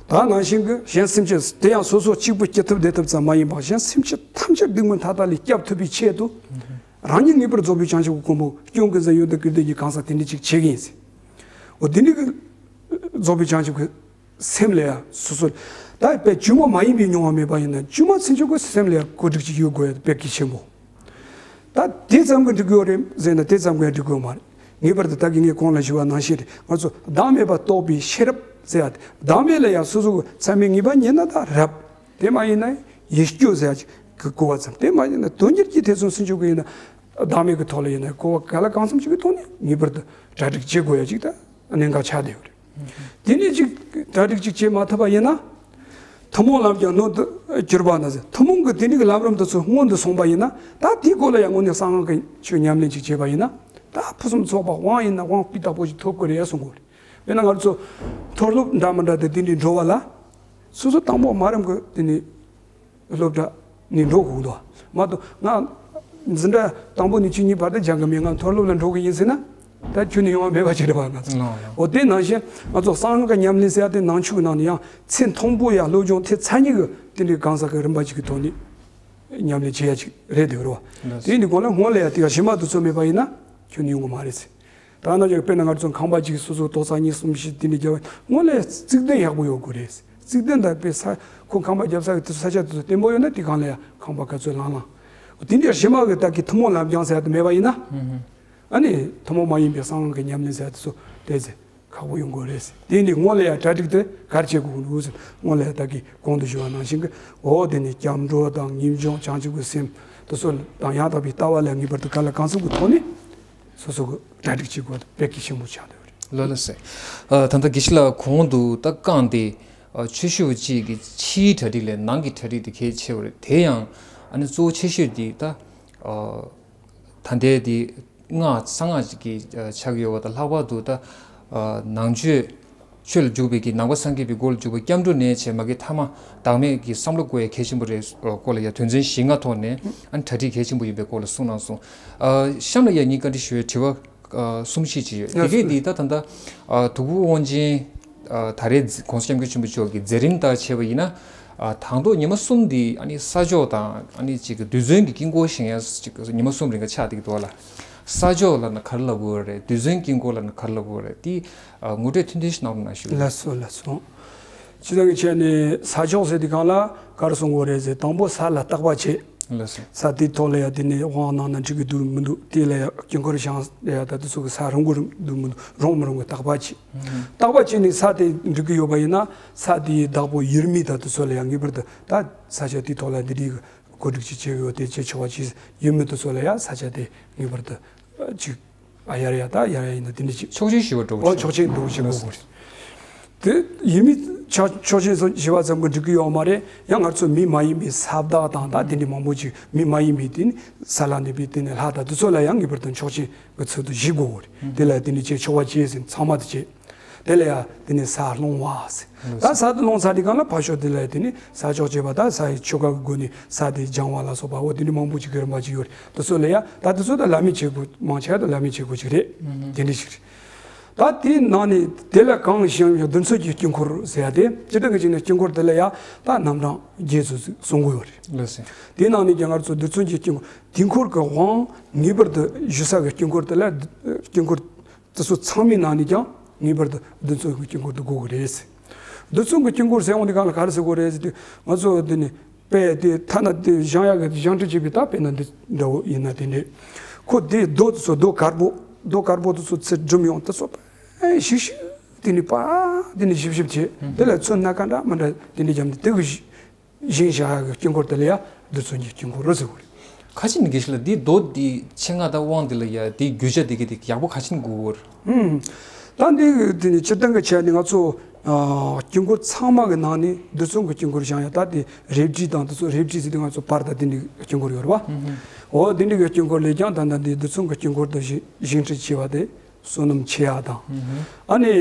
ད་ནང་བཞིན་གྱི་གཞན་སེམས་ཅན་དེ་ཡང་སོ་སོ་གཅིག་པུ་སྐྱིད་ཐབས་བདེ་ཐབས་ཙམ་མ་ཡིན་པར་གཞན་སེམས་ཅན་ཐམས་ཅད་སྡུག་བསྔལ་མཐའ་དག་ལས་སྐྱབས་ཐུབ་པའི་ཆེད་དུ། རང་ཉིད་ངེས་པར་རྫོགས་པའི་བྱང་ཆུབ་ཀྱི་གོ་འཕང་སྐྱོང་གི་ཟེར་ཡོད་དུས་ཀྱི་དེ་ཉིད་གང་ཟག་དེ་འདྲ་ཅིག་བྱེད་ཀྱི་ཡིན་ཟེར། འོ་དེ་འདྲ་གི་རྫོགས་པའི་བྱང་ཆུབ་ཀྱི་སེམས་ལ་ཡང་སོ་སོ། ད་དཔེ་བཅོས་མ་མ་ཡིན་པའི་མྱོང་བ་མེད་པ་ཡིན་ན་བཅོས་མ་ཚུན་ཆད་ཀྱི་སེམས་ལ་ཡང་གོ་སྒྲིག་ཅིག་ཡོད་དགོས་ཡ་དཔེ་གལ་ཆེན་པོ། ད་དེ་ཙམ་གྱིས་འགྲིག་གི་ཡོད་རེད་ཟེར་ན་དེ་ཙམ་གྱིས་འགྲིག་གི་ཡོད་མ་རེད། ངེས་པར་དུ་ད་གིན་ངས་གོང་ལ་ཞུས་པ་ནང་བཞིན་རེད། ང་ཚོ་བདག་མེད་པ་རྟོགས་པའི་ཤེས་རབ་ཟེར་ཡ་དེ། བདག་མེད་ལ་ཡང་སོ་སོ་གི་མཚམས་མེད་ངེས་པ་རྙེད་ན་ད་རབ། དེ་མ་ཡིན་ན་ཡིད་སྐྱོ་ཟེར་ཡ་ཅིག་གི་གོ་བ་ཙམ། དེ་མ་ཡིན་ན་དོན་གཉེར་གྱི་ཐེ་ཚོམ་ཟིན་ཆོག་གི་ཡིན་ན། བདག་མེད་ཀྱི་ཐོག་ལ་ཡིན་ན་གོ་བ་གང་ལ་གང་འཚམ་ཅིག་གི་ཐོག་ནས་ངེས་པར་དུ་གྲ་སྒྲིག་བྱེད་དགོས་ཡ་ཅིག་ད་གནད་འགག་ཆགས་བསྡད་ཡོད་རེད། དེ་ནས་ཅིག་གྲ་སྒྲིག་ཅིག་བྱེད་མ་ཐུབ་པ་ཡིན་ན། ཐུན་མོང་ལམ་ཀྱང་སྣོད་དུ་གྱུར་པ་ན་ཟེར། ཐུན་མོང་གི་དེ་འདྲའི་གི་ལམ་རིམ་དེ་ཚོ་སྔོན་དུ་སོང་པ་ཡིན་ན། ད་དེའི་སྐོར་ལ་ཡང་དངོས་གནས་གསང་སྔགས་ཀྱི་ཆོས་ཉམས་ལེན་ཅིག་བྱས་པ་ཡིན་ན། ད་ཕུན་སུམ་ཚོགས་པ་དབང་ཡིན་ན་དབང་སྤུས་དག་པོ་ཞིག་ཐོབ་ཀྱི་རེད་གསུང་གི་རེད། དཔེར་ན་ང་ཚོ་མཐོ་སློབ་འདྲ་མི་འདྲ་དེ་དེ་འདྲའི་འགྲོ་བ་ལ། སོ་སོ་དང་པོ་མ་རམ་གི་དེ་ནས་སློབ་གྲྭ་ནས་འགྲོ་དགོས་འདུག་མ་གཏོགས། ང་འཛིན་གྲྭ་དང་པོ་ནས་བཅུ་གཉིས་བར་དུ་སྦྱང་གི་མེད། ང་མཐོ་སློབ་ལ་འགྲོ་གི་ཡིན་ཟེར་ན། ད་ཁྱོན་ནས་ཡོང་བ་མེད་པ་ཅིག་རེད་པ་ང་ཚོ། ལགས་ལགས། འོ་དེ་ནང་བཞིན་ང་ཚོ་གསང་སྔགས་ཀྱི་ཉམས་ལེན་ཟེར་ཡ་དེ་ནང་ཆོས་ཀྱི་ནང་ནས་ཡང་ཚེ་མཐོན་པོ་ཡ་སློབ་སྦྱོང་དེ་ཚར་གཉིས་ཀྱི་དེ་འདྲའི་གང་ཟག་གི་རིམ་པ་ཅིག་གི་ཐོག་ནས་ཉམས་ལེན་བྱེད་ཡ་ཅིག་རེད་འདུག་རེད་པ། ལགས། དེ་ཡིན་དུས་གོང་ལ་སྔོན་ལ་ཡ་དེ་ག་གཞི་མ་དེ་ཚོ་མེད་པ་ཡིན་ན་ཁྱོན་ནས་ཡོང་གི་མ་རེད་ཟེར། ད་ནང་བཞིན་དཔེར་ན་ང་ཚོ་ཁང་པ་ཅིག་སོ་སོ་ཏོག་ཙམ་གཉིས་གསུམ་བཞི་དེ་འདྲ་རྒྱབ་པ་སྔོན་ལ་ཡ་རྩིག་གདན་ཡག་པོ་ཡོད་དགོས་རེད། རྩིག་གདན་དང་དཔེ་ས་ཁོ་ཁང་པ་རྒྱབ་ས་གི་དེ་ཚོ་ས་ཆ་དེ་ཚོ་བརྟན་པོ་ཡོད་ན་དེ་གང་ལ་ཡ་ཁང་པ་ག་ཚོད་ལང་ལང་། དེ་འདྲའི་གཞི་མ་གི་ད་གི་ཐུན་མོང་ལམ་སྦྱང་ཟེར་ཡ་དེ་མེད་པ་ཡིན་ན། ཨ་ནི་ཐུན་མོང་མ་ཡིན་པའི་གསང་སྔགས་ཀྱི་ཉམས་ལེན་ཟེར་ཡ་དེ་ཚོ་དེ་ཚེ་ཁག་པོ་ཡོང་དགོས་རེད་ཟེར། དེ་ནི་སྔོན་ལ་ཡ་གྲ་སྒྲིག་དེ་ག་རེ་བྱེད་དགོས་འདུག་ཟེར། སྔོན་ལ་ཡ་ད་གི་གོང་དུ་ཞུས་པ་ནང་བཞིན་གི་འོ་དེ་ནི་སྐྱབས་འགྲོ་དང་ངེས་འབྱུང་བྱང་ཆུབ་ཀྱི་སེམས་དེ་ཚོ་དང་ཡང་དག་པའི་ལྟ་བ་ལ་ངེས་པར་དུ་གང་ལ་གང་འཚམ་གི་ཐོག་ནས་སོ་སོ་གི་གྲ་སྒྲིག་བྱེད་དགོས་དཔེ་གལ་ཆེན་པོ་ཆགས་བསྡད་ཡོད་རེད། ལགས་ལགས་སེ། ཨ་ད་ལྟ་དགེ་བཤེས་ལགས་གོང་དུ་ད་བཀང་སྟེ་ཨ་ཆོས་ཞུ་བ་གཅིག་གི་ཕྱིའི་གྲ་སྒྲིག་ལས་ནང་གི་གྲ་སྒྲིག་དེ་གལ་ཆེ་བ་རེད། དེ་ཡང་ཨ་ནི་གཙོ་བོ་ཆེ་ཤོས་དེ་ད་ཨ་ད་ལྟའི་དེ་སྔགས་གསང་སྔགས་ཀྱི་ཨ་ཆགས་ཡོད་པ་དང་། ལྷག་པར་དུ་ད་ཨ་ནང་ཆོས་ཆོས་ལ་འཇུག་པའི་གི་ནང་པ་སངས་རྒྱས་པའི་སྒོ་ལ་འཇུག་པའི་སྐྱབས་འགྲོ་ནས་བྱས་མ་གི་ཐ་མ་བདག་མེད་ཀྱི་བསམ་བློ་བསྐོར་ཡ་གལ་ཆེན་པོ་རེད་སྐོར་ལ་ཡ་དོན་ཚན་བཞི་ལྔ་ཐོག་ནས་ཨ་ནི་གྲ་སྒྲིག་གལ་ཆེན་པོ་ཡིན་པའི་སྐོར་ལ་གསུངས་གནང་སོང་། ཨ་གཤམ་ལ་ཡ་ངས་བཀའ་འདྲི་ཞུ་བའི་དྲི་བ་ ཨ་གསུམ་བཞི་ཅིག་ཡོད། དེ་གས་འདི་ད་ད་ལྟ་ཨ་དུ་ཁུ་དབང་ཆེན་ཨ་ད་རེས་གོང་ས་སྐྱབས་མགོན་ཆེན་པོ་མཆོག་གི་མཛད་རིམ་ལྟར་བྱས་པ་ཡིན་ན། ཨ་དང་ཐོག་ཉི་མ་གསུམ་འདི་ཨ་ནི་ས་ཕྱོགས་དང་ཨ་ནི་ཅིག་རྡུལ་ཚོན་གྱི་དཀྱིལ་འཁོར་བཞེངས་ཡ་ཅིག་ཉི་མ་གསུམ་རིང་ག་ཆགས་བསྡད་ཀྱི་འདུག་ལ། ས་ཕྱོགས་ལབ་ན་ག་རེ་ལབ་དགོས་རེད། རྡུལ་ཚོན་དཀྱིལ་འཁོར་ལབ་ན་ག་རེ་ལབ་དགོས་རེད། དེ་ཨ་ངོ་སྤྲོད་ཐུང་ཐུང་ཞིག་གནང་རོགས་གནང་ཞུ། ལགས་སོ་ལགས་སོ། སྤྱིར་བཏང་གི་ཆ་ནས་ས་ཕྱོགས་ཟེར་དུས་སྒང་ལ་ག་རེ་གསུང་དགོས་རེད་ཟེར། དང་པོ་ས་ལ་བརྟག་པ་བྱེད། ལགས་སོ། ས་དེའི་ཐོག་ལ་ཡ་དེ་ནས་དབང་གནང་ན་འགྲིག་གི་འདུག་མི་འདུག་དེ་ལ་ཡ་དཀྱིལ་འཁོར་བཞེངས་ཡ་ད་དེ་ཚོ་གི་ས་རུང་གི་རུང་འདུག་མི་འདུག་རུང་མི་རུང་གི་བརྟག་པ་བྱེད། ཨུ་ཧུ། བརྟག་པ་བྱས་ནས་ས་དེ་འགྲིག་གི་ཡོད་པ་ཡིན་ན། ས་དེའི་བདག་པོ་ཡུལ་མི་ད་དེ་ཚོ་ལ་ཡ་ངེས་པར་དུ་ད་ས་ཆ་དེའི་ཐོག་ལ་འདི་འདྲའི་གི་གོ་སྒྲིག་ཅིག་བྱེད་ཀྱི་ཡོད། དེ་བྱེད་ཆོག་པ་ཅིག་ཡུལ་མི་དེ་ཚོ་ལ་ཡ་ས་ཆ་དེ་ངེས་པར་དུ་ཅིག་ཨ་ཡར་ཡ་ད་ཡར་ཡ་ཡིན་ན་དེ་འདྲ་ཅིག་ཆོག་མཆན་ཞུ་བ་འགྲོ་བ། ཨོ་ཆོག་མཆན་འགྲོ་བ་ཞིག་དགོས་དགོས་རེད། དེ་ཡུལ་མི་ཆ་ཆོག་མཆན་ཞུ་བ་ཙམ་གྱིས་འགྲིག་གི་ཡོད་མ་རེད། ཡང་ང་ཚོ་མི་མ་ཡིན་པའི་ས་བདག་དང་ད་དེ་འདྲའི་མང་པོ་ཅིག་མི་མ་ཡིན་པའི་དེ་ནི་ས་ལ་གནས་པའི་དེ་ནི་ལྷ་དང་དེ་ཚོ་ལ་ཡང་ངེས་པར་དུ་ཆོག་མཆན་གྱི་ཚུལ་དུ་ཞུ་དགོས་རེད། དེ་ལ་དེ་ནི་བྱེད་ཆོག་པ་བྱས་ཟིན་ཚང་མ་དེ་བྱེད། དེ་ལ་ཡང་དེ་ནི་ས་སློང་བ་ཟེར། ད་ས་དེ་སློང་ཚར་དུས་སྒང་ལ་ཕར་ཕྱོགས་དེ་ལ་དེ་ནི་ས་ཕྱོགས་བྱེད་པ་ད་ས་ཡི་ཆོ་ག་གི་སྒོ་ནས་ས་དེ་སྦྱང་བ་ལ་སོགས་པ་འོ་དེ་འདྲའི་མང་པོ་ཅིག་གི་རིམ་པ་ཅིག་ཡོད་རེད། དེ་ཚོ་ལ་ཡ་ད་དེ་ཚོ་ད་བླ་མའི་བྱེད་སྒོ་མང་ཆེ་བ་ད་བླ་མའི་བྱེད་སྒོ་ཅིག་རེད། དེ་འདྲ་ཞིག་རེད། ད་དེའི་ནང་ནས་དེ་ལ་གང་བཞེངས་ཡོད་རྡུལ་ཚོན་གྱི་དཀྱིལ་འཁོར་ཟེར་ཡ་དེ་སྤྱིར་བཏང་གི་བྱས་ན་དཀྱིལ་འཁོར་དེ་ལ་ཡ་ད་རྣམ་གྲངས་བརྒྱད་ཙམ་ཞིག་གསུང་གི་ཡོད་རེད། ལགས་སོ། དེའི་ནང་ནས་ཀྱང་ང་ཚོ་རྡུལ་ཚོན་གྱི་དཀྱིལ་འཁོར་དེ་འཁོར་གྱི་དབང་ངེས་པར་དུ་བཞུགས་ས་གི་དཀྱིལ་འཁོར་དེ་ལ་དཀྱིལ་འཁོར་དེ་ཚོ་ཚང་མའི་ནང་ནས་ཀྱང་ངེས་པར་དུ་རྡུལ་ཚོན་གྱི་དཀྱིལ་འཁོར་དེ་དགོས་ཀྱི་རེད་ཟེར། རྡུལ་ཚོན་གྱི་དཀྱིལ་འཁོར་ཟེར་འོང་དུས་སྒང་ལ་ག་རེ་ཟེར་དགོས་རེད་ཟེར་དུས་ང་ཚོ་འདི་ནི་དཔེ་དེ་ཐ་ན་དེ་བཞེངས་ཡག་གི་བཞེངས་སྐྲུན་བྱེད་པའི་ད་དཔེར་ན་འདི་འདྲ་བོ་ཡིན་ན་དེ་འདྲས་ཁོ་དེ་རྡོ་དེ་ཚོ་རྡོ་དཀར་པོ་རྡོ་དཀར་པོ་དེ་ཚོ་ཚུར་སྒྲིམ་ཡོང་དེ་ཚོ་དཔེ་ཞིབ་ཞིབ་དེ་ནི་པ་དེ་ནི་ཞིབ་ཞིབ་བྱས་དེ་ལ་ཚོན་སྣ་ཁ་འདྲ་མི་འདྲ་དེ་འདྲས་བརྒྱབ་ནས་དེ་གི་བཞེངས་བཞག་གི་དཀྱིལ་འཁོར་དེ་ལ་ཡ་རྡུལ་ཚོན་གྱི་དཀྱིལ་འཁོར་རེད་ཟེར་བ་རེད། ཁ་ཅིག་ནི་དགེ་བཤེས་ལགས་འདི་རྡོ་འདི་ཆེད་མངགས་དང་དབང་འདི་ལ་ཡ་འདི་རྒྱུ་ཆ་འདི་གི་འདི་ཡག་པོ་ཁ་ཅིག་ནི་དགོས་བོར། ཨུམ། ད་འདི་འདི་ནི་སྤྱིར་བཏང་གི་ཆ་ནི་ང་ཚོ་ཨ་དཀྱིལ་འཁོར་ཚང་མ་གི་ནང་ནས་རྡུལ་ཚོན་གྱི་དཀྱིལ་འཁོར་བཞེངས་ཡ་ད་དེ་རལ་གྲི་དང་དེ་ཚོ་རལ་གྲི་ཟེར་དུས་ང་ཚོ་པར་དང་དེ་འདྲའི་དཀྱིལ་འཁོར་ཡོད་རེད་བ། ཨུམ། འོ་དེ་འདྲའི་གི་དཀྱིལ་འཁོར་ལས་ཀྱང་ད་ལྟ་འདི་རྡུལ་ཚོན་གྱི་དཀྱིལ་འཁོར་དུ་བཞེངས་བཞེངས་སྐྲུན་བྱས་པ་དེ། བསོད་ནམས་ཆེ་ཡག་དང་། ཨ་ནི་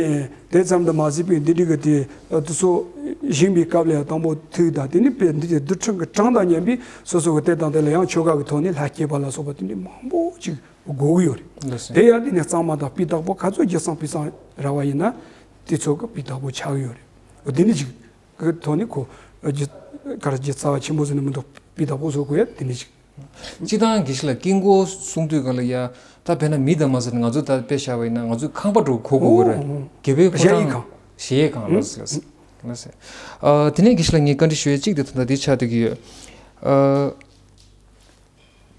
དེ་ཙམ་དུ་མ་ཟད་པའི་འདི་འདྲའི་གི་དེ་དེ་ཚོ་བཞེངས་པའི་སྐབས་ལ་ཡང་དང་པོ་དུས་དང་དེ་ནི་དཔེ་འདི་གི་རྡུལ་ཕྲན་གྱི་གྲངས་དང་མཉམ་པའི་སོ་སོ་གི་དེ་དང་དེ་ལ་ཡང་ཆོ་ག་གི་ཐོག་ནས་ལྷ་བསྐྱེད་པ་ལ་སོགས་པ་དེ་འདྲའི་མང་པོ་ཅིག་དགོས་ཀྱི་ཡོད་རེད། ལགས་སོ། དེ་ཡང་དེ་ནི་གཙང་མ་དང་སྤུས་དག་པོ་ག་ཚོད་རྒྱུ་གཙང་སྤུས་གཙང་ར་བ་ཡིན་ན་དེ་ཚོ་གི་སྤུས་དག་པོ་ཆགས་ཀྱི་ཡོད་རེད། འོ་དེ་ནི་ཅིག་གི་ཐོག་ནས་ཁོ་རྒྱུ་ག་རེ་རྒྱུ་རྩ་བ་ཆེན་པོ་ཟེར་ནས་མི་འདུག་སྤུས་དག་པོ་བཟོ་དགོས་ཡ་དེ་ནི་ཅིག་སྤྱིར་བཏང་དགེ་བཤེས་ལགས་དཀྱིལ་འཁོར་གསུང་དུས་སྒང་ལ་ཡ་ད་དཔེར་ན་མི་དང་མ་ཟེར་ན་ང་ཚོ་ད་དཔེ་བཞག་པ་ཡིན་ན་ང་ཚོ་ཁང་པ་འདྲ་བོ་གོ་དགོས་རེད། ཨོ་རྒྱལ་པོའི་ཕོ་བྲང་གཞལ་ཡས་ཁང་། གཞལ་ཡས་ཁང་ལ་ཟེར་ལ་ཟེར། ཨ་དེ་ནས་དགེ་བཤེས་ལགས་ངས་བཀའ་འདྲི་ཞུ་ཡས་གཅིག་དེ་ད་ལྟ་འདི་ཆགས་བསྡད་ཀྱི་ཡོད། ཨ་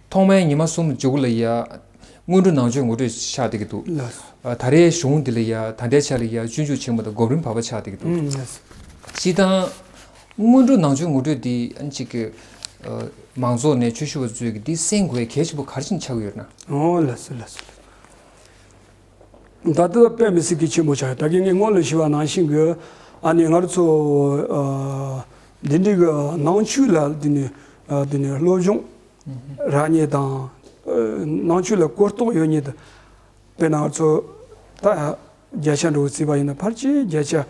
ཐོག་མའི་ཉི་མ་གསུམ་མཇུག་ལ་ཡ་སྔོན་འགྲོ་ནང་མཆོད་ངོ་སྤྲོད་ཆགས་བསྡད་ཀྱི་འདུག་ལགས། ཨ་ད་རེས་གཞུང་འདི་ལ་ཡ་ད་ལྟའི་ཆ་ལ་ཡ་སྤྱོད་འཇུག་ཆེན་མོ་དང་སྒོམ་རིམ་བར་པ་ཆགས་བསྡད་ཀྱི་འདུག་ཨུམ་ལགས། སྤྱིར་བཏང་སྔོན་འགྲོ་ནང་མཆོད་ངོ་སྤྲོད་འདི་ཨ་ནི་གཅིག་གི་ཨ་མང་ཚོགས་ནས་ཆོས་ཞུ་བ་ཚོས་ཀྱི་འདི་གསན་དགོས་གལ་ཆེན་པོ་ག་རེ་བྱས་ནས་ཆགས་ཀྱི་ཡོད་ན། ཨོ་ལགས་སོ་ལགས་སོ། ད་ལྟ་དཔེ་མི་སྲིད་ཀྱི་ཆེན་པོ་ཆགས་ཡོད། ད་གིན་ངས་སྔོན་ལ་ཞུས་པ་ནང་བཞིན་གྱི་ཨ་ནི་ང་རང་ཚོ་ཨ་འདི་འདྲའི་གི་ནང་ཆོས་ལ་འདི་ནི་ཨ་འདི་ནི་སློབ་སྦྱོང་རག་མཁན་དང་ཨ་ནང་ཆོས་ལ་གོ་རྟོགས་ཡོད་མཁན་དང་དཔེར་ན་ང་ཚོ་ད་བརྒྱ་ཆ་འདྲ་བོ་བརྩིས་པ་ཡིན་ན་ཕལ་ཆེར་བརྒྱ་ཆ་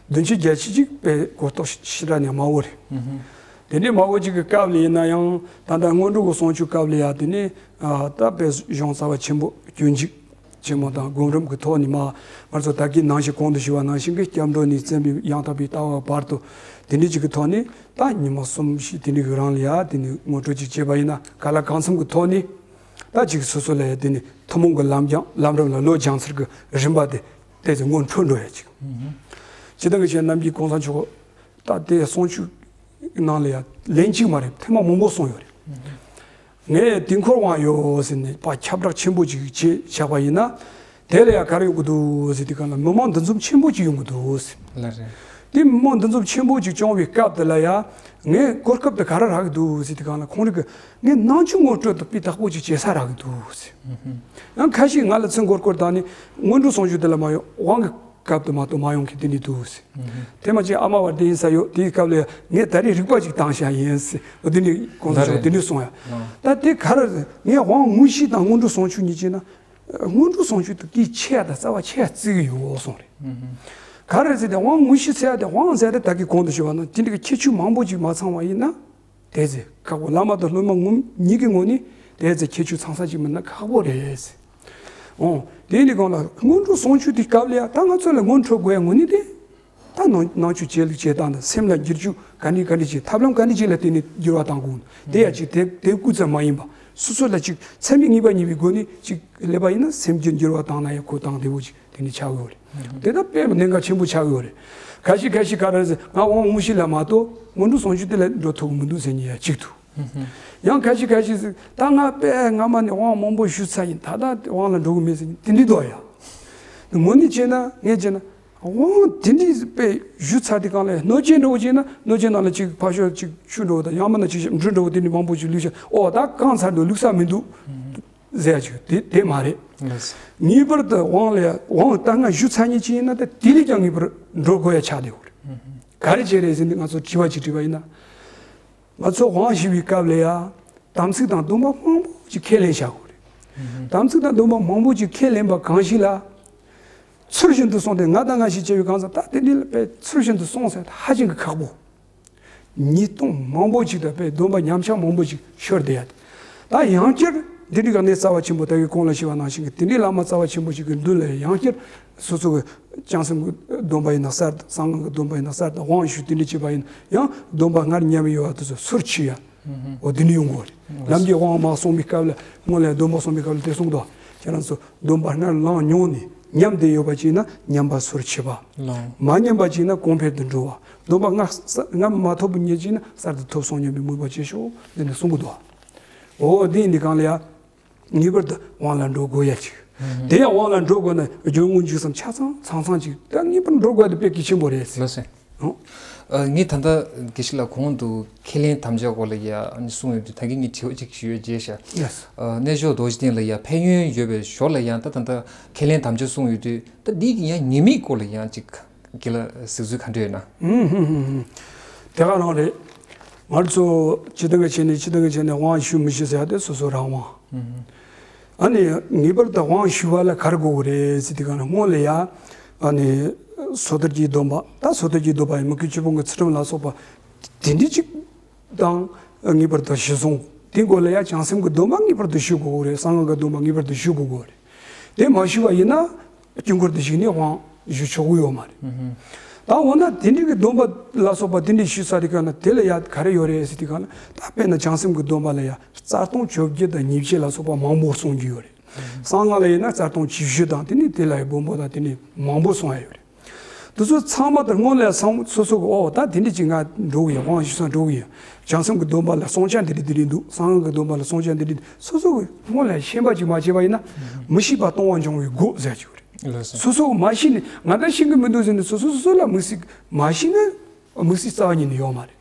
བདུན་ཅུ་བརྒྱད་ཅུ་ཅིག་དཔེ་གོ་རྟོགས་ཞེ་དྲག་ནས་དམའ་བོ་རེད། དེ་འདྲའི་དམའ་བོ་ཅིག་གི་སྐབས་ལ་ཡིན་ན་ཡང་ད་ལྟ་སྔོན་འགྲོ་གི་གསུང་ཆོས་སྐབས་ལ་ཡ་དེ་ནི་ད་དཔེ་གཞུང་རྩ་བ་ཆེན་པོ་སྤྱོད་འཇུག་ཆེན་མོ་དང་སྒོམ་རིམ་གྱི་ཐོག་ནས་མ་ང་ཚོ་ད་གིན་ནང་བཞིན་གོང་དུ་ཞུས་པ་ནང་བཞིན་གྱི་སྐྱབས་འགྲོ་ནས་བཙན་པའི་ཡང་དག་པའི་ལྟ་བ་བར་དུ་དེ་འདྲའི་ཅིག་གི་ཐོག་ནས་ད་ཉི་མ་གསུམ་བཞི་དེ་འདྲའི་གི་རིང་ལ་ཡ་དེ་ནི་ངོ་སྤྲོད་ཅིག་བྱས་པ་ཡིན་ན་གང་ལ་གང་འཚམ་གྱི་ཐོག་ནས། ད་ཅིག་སོ་སོ་ལ་དེ་ནི་ཐུན་མོང་གི་ལམ་སྦྱང་ལམ་རིམ་ལ་བློ་སྦྱང་ཚུལ་གྱི་རིམ་པ་དེ་ཏོག་ཙམ་སྔོན་འགྲོ་འགྲོ་ཡ་ཅིག་སྤྱིར་བཏང་གི་བཤད་ན་ནམ་རྒྱུན་གོང་ས་མཆོག་ད་དེ་གསུང་ཆོས་ནང་ལ་ཡ་ལན་གཅིག་མ་རེད་ཐེངས་མ་མང་པོ་གསུངས་ཡོད་རེད། ངས་དེ་འཁོར་དབང་ཡོད་ཟེར་ནས་ཕར་ཁྱབ་བསྒྲགས་ཆེན་པོ་ཅིག་བྱས་བཞག་པ་ཡིན་ན། དེ་ལ་ཡང་ག་རེ་ཡོང་གི་འདུག་ཟེར་དུས་སྒང་ལ་མི་མང་འདུ་འཛོམས་ཆེན་པོ་ཅིག་ཡོང་གི་འདུག་ཟེར། ལགས་རེད། དེ་མི་མང་འདུ་འཛོམས་ཆེན་པོ་ཅིག་བྱུང་བའི་སྐབས་དེ་ལ་ཡང་ངས་གོ་སྐབས་དེ་ག་རེ་རག་གི་འདུག་ཟེར་དུས་སྒང་ལ་ཁོང་རང་གིས་ངས་ནང་ཆོས་ངོ་སྤྲོད་དེ་སྤུས་དག་པོ་ཅིག་བྱེད་ས་རག་གི་འདུག་ཟེར། ཡང་ཁ་ཤས་ང་ལ་ཚུར་མགོ་སྐོར་བཏང་ནས་སྔོན་འགྲོ་གསུང་ཆོས་དེ་ལ་མ་ཡོང་དབང་གི་སྐབས་དེ་མ་གཏོགས་མ་ཡོང་མཁན་དེ་འདྲ་འདུག་ཟེར། དེ་མ་ཅིག་ཨ་མ་བ་དེ་ཡིན་ས་ཡོད་དེའི་སྐབས་ལ་ངས་ད་རེས་རིག་པ་ཅིག་བཏང་བཞག་ཡིན་ཟེར། འོ་དེ་འདྲ་གོང་ས་མཆོག་དེ་འདྲ་གསུངས་ཡ། ད་དེ་ག་རེ་ངས་དབང་དངོས་གཞི་དང་སྔོན་འགྲོ་གསུང་ཆོས་གཉིས་བྱས་ན། སྔོན་འགྲོ་གསུང་ཆོས་དེ་གི་ཆེ་ཡ་དང་རྩ་བ་ཆེ་ཡ་བརྩི་གི་ཡོད་གསུངས་རེད། ག་རེ་ཟེར་ཏེ་དབང་དངོས་གཞི་ཟེར་ཡ་དེ་དབང་ཟེར་ཡ་དེ་ད་གིན་གོང་དུ་ཞུས་པ་ནང་དེ་འདྲ་གི་ཁྱད་ཆོས་མང་པོ་ཅིག་མ་ཚང་བ་ཡིན་ན། དེ་ཚེ་ཁག་པོ་བླ་མ་དང་སློབ་མ་ངོ་གཉིས་ཀྱི་ངོས་ནས་དེ་ཚེ་ཁྱད་ཆོས་ཚང་ས་ཅིག་མིན་ན་ཁག་པོ་རེད་ཟེར། ཨོ། དེ་ནི་གང་ལ་སྔོན་འགྲོ་སོང་ཆུ་དེ་སྐབས་ལ་ཡ་ད་ང་ཚོ་ལ་སྔོན་འགྲོ་དགོས་ཡ་ངོ་ནི་དེ། ད་ནང་ནང་ཆོས་བྱེད་ལུགས་བྱེད་སྟངས་དང་སེམས་ལ་འགྱུར་རྒྱུ་ག་འདྲ་ག་འདྲ་བྱེད་ཐབས་ལམ་ག་འདྲ་བྱེད་ལ་བརྟེན་ནས་འགྱུར་བ་བཏང་དགོས་དེ་ཡ་ཅིག་དེ་དེ་སྐུ་ཚབ་མ་ཡིན་པ་སོ་སོ་ལ་ཅིག་ཚད་མའི་ངེས་པ་རྙེད་པའི་སྒོ་ནས་ཅིག་སླེབས་པ་ཡིན་ན་སེམས་རྒྱུད་འགྱུར་བ་བཏང་ན་ཡང་ཁོ་བཏང་བདེ་བོ་ཅིག་དེ་ནི་ཆགས་ཡོད་རེད། དེ་ད་དཔེ་གནད་འགག་ཆེན་པོ་ཆགས་ཡོད་རེད། ཁ་ཤས་ཁ་ཤས་ག་རེ་ཟེར་ང་དབང་དངོས་གཞི་ལ་མ་གཏོགས་སྔོན་འགྲོ་སོང་ཆུ་དེ་ལ་འགྲོ་ཐུབ་ཀྱི་མི་འདུག་ཟེར་མཁན་ཡ་གཅིག་འདུག་ཡང་ཁ་ཤས་ཁ་ཤས་ཟེར་ད་ང་དཔེ་སྔ་མ་ནས་དབང་མང་པོ་ཞུས་ཚར་ཡིན་ད་ལྟ་དབང་ལ་འགྲོ་གི་མེད་ཟེར་མཁན་དེ་འདྲ་འདུག་ཡ། ངོ་ནས་བྱས་ན་ངས་བྱས་ན། དབང་དེ་འདྲའི་དཔེ་ཞུ་ཚར་དེ་གང་ལས་སྣོད་ཆས་འདྲ་བོ་བྱས་ན་སྣོད་ཆས་ནང་ལ་ཅིག་ཕ་ཤོག་ཅིག་ཆུ་འདྲ་བོ་དང་ཡང་མིན་ན་ཅིག་འབྲུ་འདྲ་བོ་དེ་འདྲའི་མང་པོ་ཅིག་བླུགས་ཤག་ཨོ་ད་བཀང་ཚར་འདུག་བླུགས་ས་མི་འདུག་ཟེར་ཡ་ཅིག་དེ་དེ་མ་རེད། ངེས་པར་དུ་དབང་ལ་ཡ་དབང་ད་སྔ་ཞུ་ཚར་མཁན་ཅིག་ཡིན་ན་ད་དེ་ལས་ཀྱང་ངེས་པར་འགྲོ་དགོས་ཡ་ཆགས་བསྡད་ཡོད་རེད། ག་རེ་བྱས་རེད་ཟེར་ནས་ང་ཚོ་དྲི་བ་ཅིག་དྲིས་པ་ཡིན་ན། ང་ཚོ་དབང་ཞུ་བའི་སྐབས་ལ་ཡ་དམ་ཚིག་དང་སྡོམ་པ་མང་པོ་ཅིག་ཁས་ལེན་བྱ་དགོས་རེད། དམ་ཚིག་དང་སྡོམ་པ་མང་པོ་ཅིག་ཁས་ལེན་པ་གང་ཞིག་ལ། ཚུལ་བཞིན་དུ་སོང་སྟེ་ང་དང་ང་ཞིག་བྱས་པའི་གང་ཟག་ད་དེ་འདྲའི་དཔེ་ཚུལ་བཞིན་དུ་སོང་ཟེར་ཧ་ཅང་གི་ཁག་པོ། ཉིས་སྟོང་མང་པོ་ཅིག་དང་དཔེ་སྡོམ་པ་ཉམས་ཆག་མང་པོ་ཅིག་ཤོར་བསྡད་ཡ། ད་ཡང་བསྐྱར་འདི་འདྲའི་ག་གནས་རྩ་བ་ཆེན་པོ་ད་གིན་གོང་ལ་ཞུས་པ་ནང་བཞིན་གྱི་དེ་འདྲའི་བླ་མ་རྩ་བ་ཆེན་པོ་ཞིག་གི་མདུན་ལ་ཡང་བསྐྱར་སོ་སོ་གི་བྱང་སེམས་ཀྱི་སྡོམ་པ་ཡིན་ན་གསར་དུ་གསང་སྔགས་ཀྱི་སྡོམ་པ་ཡིན་ན་གསར་དུ་དབང་ཞུ་དེ་འདྲ་བྱས་པ་ཡིན་ན་ཡང་སྡོམ་པ་སྔར་ཉམས་ཡོད་པ་དེ་ཚོ་སོར་ཆུད་ཡ། འོ་དེ་འདྲ་ཡོང་གི་རེད། ལམ་གྱི་དབང་མ་གསུངས་པའི་སྐབས་ལ་སྔོན་ལ་སྡོམ་པ་གསུངས་པའི་སྐབས་ལ་དེ་གསུངས་འདུག་ཁྱེད་རང་ཚོ་སྡོམ་པ་སྔར་བླངས་མྱོང་ནས་ཉམས་བསྡད་ཡོད་པ་ཅིག་ཡིན་ན་ཉམས་པ་སོར་ཆུད་པ། མ་ཉམས་པ་ཅིག་ཡིན་ན་གོང་འཕེལ་དུ་འགྲོ་བ། སྡོམ་པ་སྔར་སྔར་མ་ཐོབ་པའི་ཉེར་ཅིག་ཡིན་ན་གསར་དུ་ཐོབ་སོང་སྙམ་པའི་མོས་པ་བྱེད་ཤོག་འདི་ནས་གསུང་གི་འདུག་འོ་དེ་ཡིན་དུས་གང་ལ་ཡ། ངེས་པར་དུ་དབང་ལ་འགྲོ་དགོས་ཡ་ཅིག་དེ་ཡང་དབང་ལ་འགྲོ་དགོས་ན་སྦྱོར་དངོས་འཇུག་སེམས་ཆ་ཚང་ཚང་ཚང་ཅིག་ད་ངེས་པར་འགྲོ་དགོས་ཡ་དེ་དཔེ་གལ་ཆེན་པོ་རེད། ལགས་སོ། ཨོ། ཨ། ངས་ད་ལྟ་དགེ་བཤེས་ལགས་གོང་དུ་ཁས་ལེན་དམ་བཅའ་སྐོར་ལ་ཡ་ཨ་ནི་གསུངས་ཡོད་དུས་ད་གིན་ངས་དྲི་བ་ཅིག་ཞུ་ཡ་བརྗེད་ཤག་ལགས་སོ། ཨ། གནས་མཆོག་རྡོ་རྗེ་གདན་ལ་ཡ་ཕན་ཡོན་ཡོད་པའི་ཞོར་ལ་ཡང་ད་ད་ལྟ་ཁས་ལེན་དམ་བཅའ་གསུངས་ཡོད་དུས་ད་འདི་གི་ཡང་ཉེས་དམིགས་སྐོར་ལ་ཡང་ཅིག་དགེ་ལགས་གཟིགས་ཚུལ་ག་འདྲ་ཡོད་ན། ཧུམ་ཧུམ་ཧུམ་ཧུམ། དེ་ག་རང་རེད། ང་ཚོ་སྤྱི་བཏང་གི་ཆ་ནས་སྤྱི་བཏང་གི་ཆ་ནས་དབང་ཞུ་མི་ཞུ་ཟེར་ཡ་དེ་སོ་སོ་རང་དབང་། ཨ་ནི་ངེས་པར་དུ་དབང་ཞུ་བ་ལ་ག་རེ་དགོས་ཀྱི་རེད་ཟེར་དུས་ག་ན་སྔོན་ལ་ཡ་ཨ་ནི་སོ་ཐར་གྱི་སྡོམ་པ་ད་སོ་ཐར་གྱི་སྡོམ་པ་ཡིན་མི་སྐུ་གཅིག་པོ་གི་ཚུལ་ཁྲིམས་ལ་སོགས་པ་དེ་འདྲ་ཅིག་དང་ངེས་པར་དུ་ཞུ་སོང་དེ་འགོ་ལ་ཡ་བྱང་སེམས་ཀྱི་སྡོམ་པ་ངེས་པར་དུ་ཞུ་དགོས་ཀྱི་རེད། གསང་སྔགས་ཀྱི་སྡོམ་པ་ངེས་པར་དུ་ཞུ་དགོས་ཀྱི་རེད། དེ་མ་ཞུས་པ་ཡིན་ན་དཀྱིལ་འཁོར་དུ་ཞུགས་ནས་དབང་ཞུ་ཆོག་གི་ཡོད་མ་རེད། ད་འོ་ན་དེ་འདྲ་གི་སྡོམ་པ་ལ་སོགས་པ་དེ་འདྲ་ཞུས་ཚར་དུས་ག་ན་དེ་ལ་ཡ་ག་རེ་ཡོད་རེད་ཟེར་དུས་ག་ན་ད་དཔེར་ན་བྱང་སེམས་ཀྱི་སྡོམ་པ་ལ་ཡ་རྩ་སྟོང་བཅོ་བརྒྱད་དང་ཉེར་བརྒྱད་ལ་སོགས་པ་མང་པོ་གསུང་རྒྱུ་ཡོད་རེད། གསང་སྔགས་ལ་ཡིན་ན་རྩ་སྟོང་བཅུ་བཞི་དང་དེ་ནས་དེ་ལ་ཡ་སྦོམ་པོ་དང་དེ་ནས་མང་པོ་གསུང་ཡ་ཡོད་རེད། དེ་ཚོ་ཚང་མ་དང་སྔོན་ལ་ཡ་སོ་སོ་གི་ཨོ་ད་དེ་འདྲ་ཅིག་ང་འགྲོ་གི་ཡ་དབང་ཞུ་ས་འགྲོ་གི་ཡ། བྱང་སེམས་ཀྱི་སྡོམ་པ་ལ་གསུང་བྱ་འདི་འདྲ་འདི་འདྲ་འདུག་གསང་སྔགས་ཀྱི་སྡོམ་པ་ལ་གསུང་བྱ་འདི་འདྲ་འདི་སོ་སོ་གི་སྔོན་ལ་ཤེས་པ་ཅིག་མ་བྱས་པ་ཡིན་ན་མི་ཤེས་པ་སྟོང་པ་འབྱུང་བའི་སྒོ་ཟེར་གྱི་ཡོད་རེད། ལགས་སོ། སོ་སོ་གི་མ་ཤེས་ནས་ང་ད་ཤེས་ཀྱི་མི་འདུག་ཟེར་ནས་སོ་སོ་སོ་སོ་ལ་དམིགས་བསལ་མ་ཤེས་ན་དམིགས་བསལ་རྩ་བ་ཉིད་ནས་ཡོད་མ་རེད།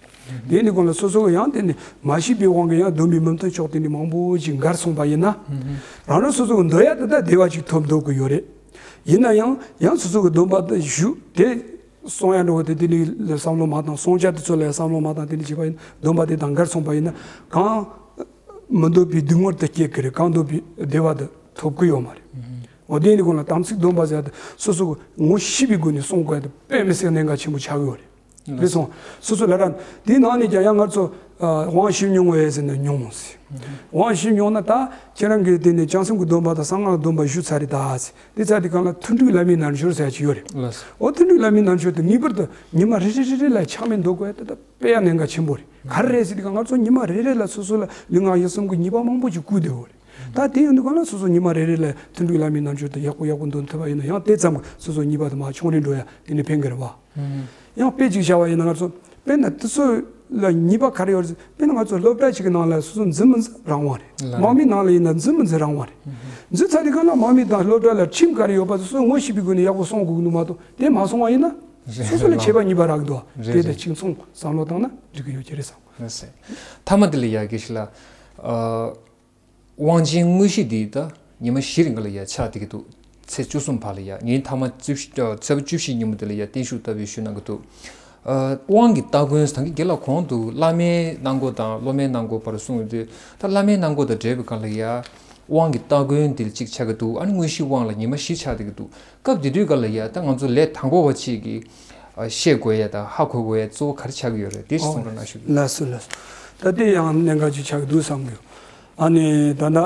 དེ་ནི་གོང་ལ་སོ་སོ་གི་ཡང་དེ་ནི་མ་ཤེས་པའི་དབང་གིས་ཡང་སྡོམ་པའི་མི་མཐུན་ཕྱོགས་དེ་ནི་མང་པོ་ཅིག་འགལ་སོང་པ་ཡིན་ན། རང་རང་སོ་སོ་གི་འདོད་ཡ་དེ་དག་བདེ་བ་ཅིག་ཐོབ་འདོད་ཀྱི་ཡོད་རེད། ཡིན་ན་ཡང་ཡང་སོ་སོ་གི་སྡོམ་པ་དེ་ཞུ་དེ། གསུང་ཡ་འགྲོ་བ་དེ་དེ་ནི་བསམ་བློ་མ་བཏང་གསུང་བྱ་དེ་ཚོ་ལ་བསམ་བློ་མ་བཏང་དེ་ནི་བྱས་པ་ཡིན་སྡོམ་པ་དེ་དང་འགལ་སོང་པ་ཡིན་ན་གང་མི་འདོད་པའི་སྡུག་བསྔལ་དེ་སྐྱེ་གི་རེད། གང་འདོད་པའི་བདེ་བ་དེ་ཐོབ་གི་ཡོད་མ་རེད། འོ་དེ་ནི་གོང་ལ་དམ་ཚིག་སྡོམ་པ་ཟེར་ཡ་དེ་སོ་སོ་གི་ངོ་ཤེས་པའི་སྒོ་ནས་གསུང་དགོས་ཡ་དེ་དཔེ་མི་སྲིད་གནད་འགག་ཆེན་པོ་ཆགས་ཡོད་རེད། རེད་སོང་། སོ་སོ་ལ་ར་དེའི་ནང་ནས་ཀྱང་ཡང་ང་ཚོ་དབང་ཞུས་མྱོང་བས་ཟེར་ནས་མྱོང་མོ་ཟེར། དབང་ཞུས་མྱོང་ན་ད་ཁྱེད་རང་གིས་དེ་ནས་བྱང་སེམས་ཀྱི་སྡོམ་པ་དང་གསང་སྔགས་སྡོམ་པ་ཞུས་ཚར་རེད་ད་ཟེར། དེ་ཚར་དེ་གང་ལ་ཐུན་དྲུག་བླ་མའི་རྣལ་འབྱོར་ཟེར་ཡ་ཅིག་ཡོད་རེད། ལགས་སོ། འོ་ཐུན་དྲུག་བླ་མའི་རྣལ་འབྱོར་དེ་ངེས་པར་དུ་ཉི་མ་རེ་རེ་རེ་རེ་ལ་ཆགས་མེད་འདོད་དགོས་ཡ་དེ་ད་དཔེ་ཡ་གནད་འགག་ཆེན་པོ་རེད། ག་རེ་རེད་ཟེར་དེ་གང་ང་ཚོ་ཉི་མ་རེ་རེ་ལ་སོ་སོ་ལ་ལུས་ངག་ཡིད་གསུམ་གྱི་ཉེས་པ་མང་པོ་ཅིག་བསྐུར་བསྡད་ཡོད་རེད། ད་དེ་ཡོང་དུས་གང་ལ་སོ་སོ་ཉི་མ་རེ་རེ་ལ་ཐུན་དྲུག་བླ་མའི་རྣལ་འབྱོར་དེ་ཡག་པོ་ཡག་པོ་འདོན་ཐུབ་པ་ཡིན་ན་ཡང་དེ་ཙམ་གྱིས་སོ་སོ་ཉེས་པ་དེ་མར་ཆུང་རུ་འགྲོ་ཡ་དེ་ནི་ཕན་གི་རེད་བ། ཡང་དཔེ་ཅིག་བཞག་པ་ཡིན་ན་ང་ཚོ་དཔེར་ན་དེ་ཚོ་ལ་ཉེས་པ་ག་རེ་ཡོད་རེད་ཟེར། དཔེར་ན་ང་ཚོ་སློབ་གྲྭ་ཅིག་གི་ནང་ལ་སོ་སོ་འཛུལ་མི་འཛུལ་རང་དབང་རེད། ལགས་རེད། དམག་མིའི་ནང་ལ་ཡིན་ན་འཛུལ་མི་འཛུལ་རང་དབང་རེད། འཛུལ་ཚར་དུས་གང་ལ་དམག་མི་དང་སློབ་གྲྭ་ལ་ཁྲིམས་ག་རེ་ཡོད་པ་དེ་སོ་སོ་ངོ་ཤེས་པའི་སྒོ་ནས་ཡག་པོ་སྲུང་དགོས་ཀྱི་འདུག་མ་གཏོགས་དེ་མ་སྲུང་བ་ཡིན་ན་སོ་སོ་ལ་ཁྱད་པར་ཉེས་པ་རག་གི་འདུག་རེད་དེ་དང་རེད། གཅིག་མཚུངས་བསམ་བློ་བཏང་ན་འགྲིག་གི་ཡོད་ཀྱི་རེད་བསམ། ལགས་སེ། མཐའ་མ་འདི་ལ་ཡ་དགེ་བཤེས་ལགས། ཨ། དབང་ཆེན་དངོས་གཞི་འདི་ད་ཉི་མ་བཞི་རིང་ག་ལ་ཡ་ཆགས་བསྡད་ཀྱི་འདུག་ཚེས་བཅུ་གསུམ་བར་ལ་ཡ་ཉིན་མཐའ་མ་བཅུ་བཞི་ཚེས་པ་བཅུ་བཞི་ཉིན་མོ་འདི་ལ་ཡ་བརྟན་བཞུགས་ལྟ་བུའི་ཞུ་གནང་གི་འདུག་ཨ། དབང་གི་སྟ་གོན་ད་གིན་རྒན་ལགས་གོང་དུ་བླ་མའི་གནང་སྒོ་དང་སློབ་མའི་གནང་སྒོ་བར་གསུངས་ཡོད་དུས་ད་བླ་མའི་གནང་སྒོ་དང་འབྲེལ་བའི་སྒང་ལ་ཡ་དབང་གི་སྟ་གོན་འདི་གཅིག་ཆགས་ཀྱི་འདུག་ཨ་ནི་དངོས་གཞི་དབང་ལ་ཉི་མ་བཞི་ཆགས་བསྡད་ཀྱི་འདུག་སྐབས་དེ་དུས་སྒང་ལ་ཡ་ད་ང་ཚོ་ལས་དང་པོ་བ་ཅིག་གིས་ཨ། ཤེས་དགོས་ཡ་དང་ཧ་གོ་དགོས་ཡ་གཙོ་བོ་ག་རེ་ཆགས་ཀྱི་ཡོད་རེད་དེ་གསུང་རོགས་གནང་ཞུ་གི་ཡོད། ལགས་སོ་ལགས་སོ། ད་དེ་ཡང་གནད་འགག་ཅིག་ཆགས་ཀྱི་འདུག་བསམ་གི་ཡོད། ཨ་ནི་ད་ལྟ།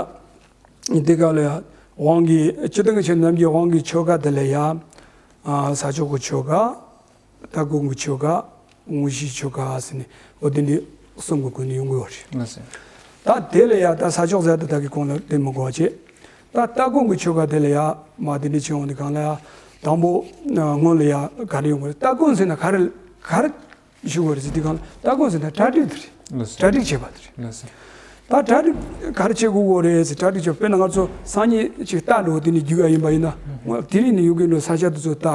འདི་ག་ལ་ཡང་ དབང་གི་སྤྱིར་བཏང་གི་ཆོས་རྣམས་ཀྱི་དབང་གི་ཆོ་ག་དེ་ལ་ཡ། ཨ། ས་ཕྱོགས་ཀྱི་ཆོ་ག། སྟ་གོན་གྱི་ཆོ་ག། དངོས་གཞིའི་ཆོ་ག་ཟེར་ནས་འོ་དེ་འདྲའི་གསུམ་གྱི་སྒོ་ནས་ཡོང་དགོས་པ་རེད། ལགས་སོ། ད་དེ་ལ་ཡ་ད་ས་ཕྱོགས་ཟེར་ད་ད་གི་གོང་ལ་དེ་མི་དགོས་པ་བྱས། ད་སྟ་གོན་གྱི་ཆོ་ག་དེ་ལ་ཡ་མ་དེ་འདྲའི་ཆོས་འོང་དུས་གང་ལ་ཡ། དང་པོ་སྔོན་ལ་ཡ་ག་རེ་ཡོང་དགོས་རེད། སྟ་གོན་ཟེར་ན་ག་རེ་ག་རེ་ཞུ་དགོས་རེད་ཟེར་དུས་གང་ལ། སྟ་གོན་ཟེར་ན་གྲ་སྒྲིག་དེ་རེད། ལགས་སོ། གྲ་སྒྲིག་བྱེད་པ་དེ་རེད། ལགས་སོ། ད་གྲ་སྒྲིག་ག་རེ་བྱེད་དགོས་གོ་རེད་ཟེར། གྲ་སྒྲིག་བྱེད། དཔེར་ན་ང་ཚོ་སང་ཉིན་ཅིག་རྟ་འགྲོ་དེ་ནས་རྒྱུག་ཡ་ཡིན་པ་ཡིན་ན། ང་དེ་རིང་ནས་ཡོད་དགོས་འགྲོ་ས་ཆ་དེ་ཚོ་ད་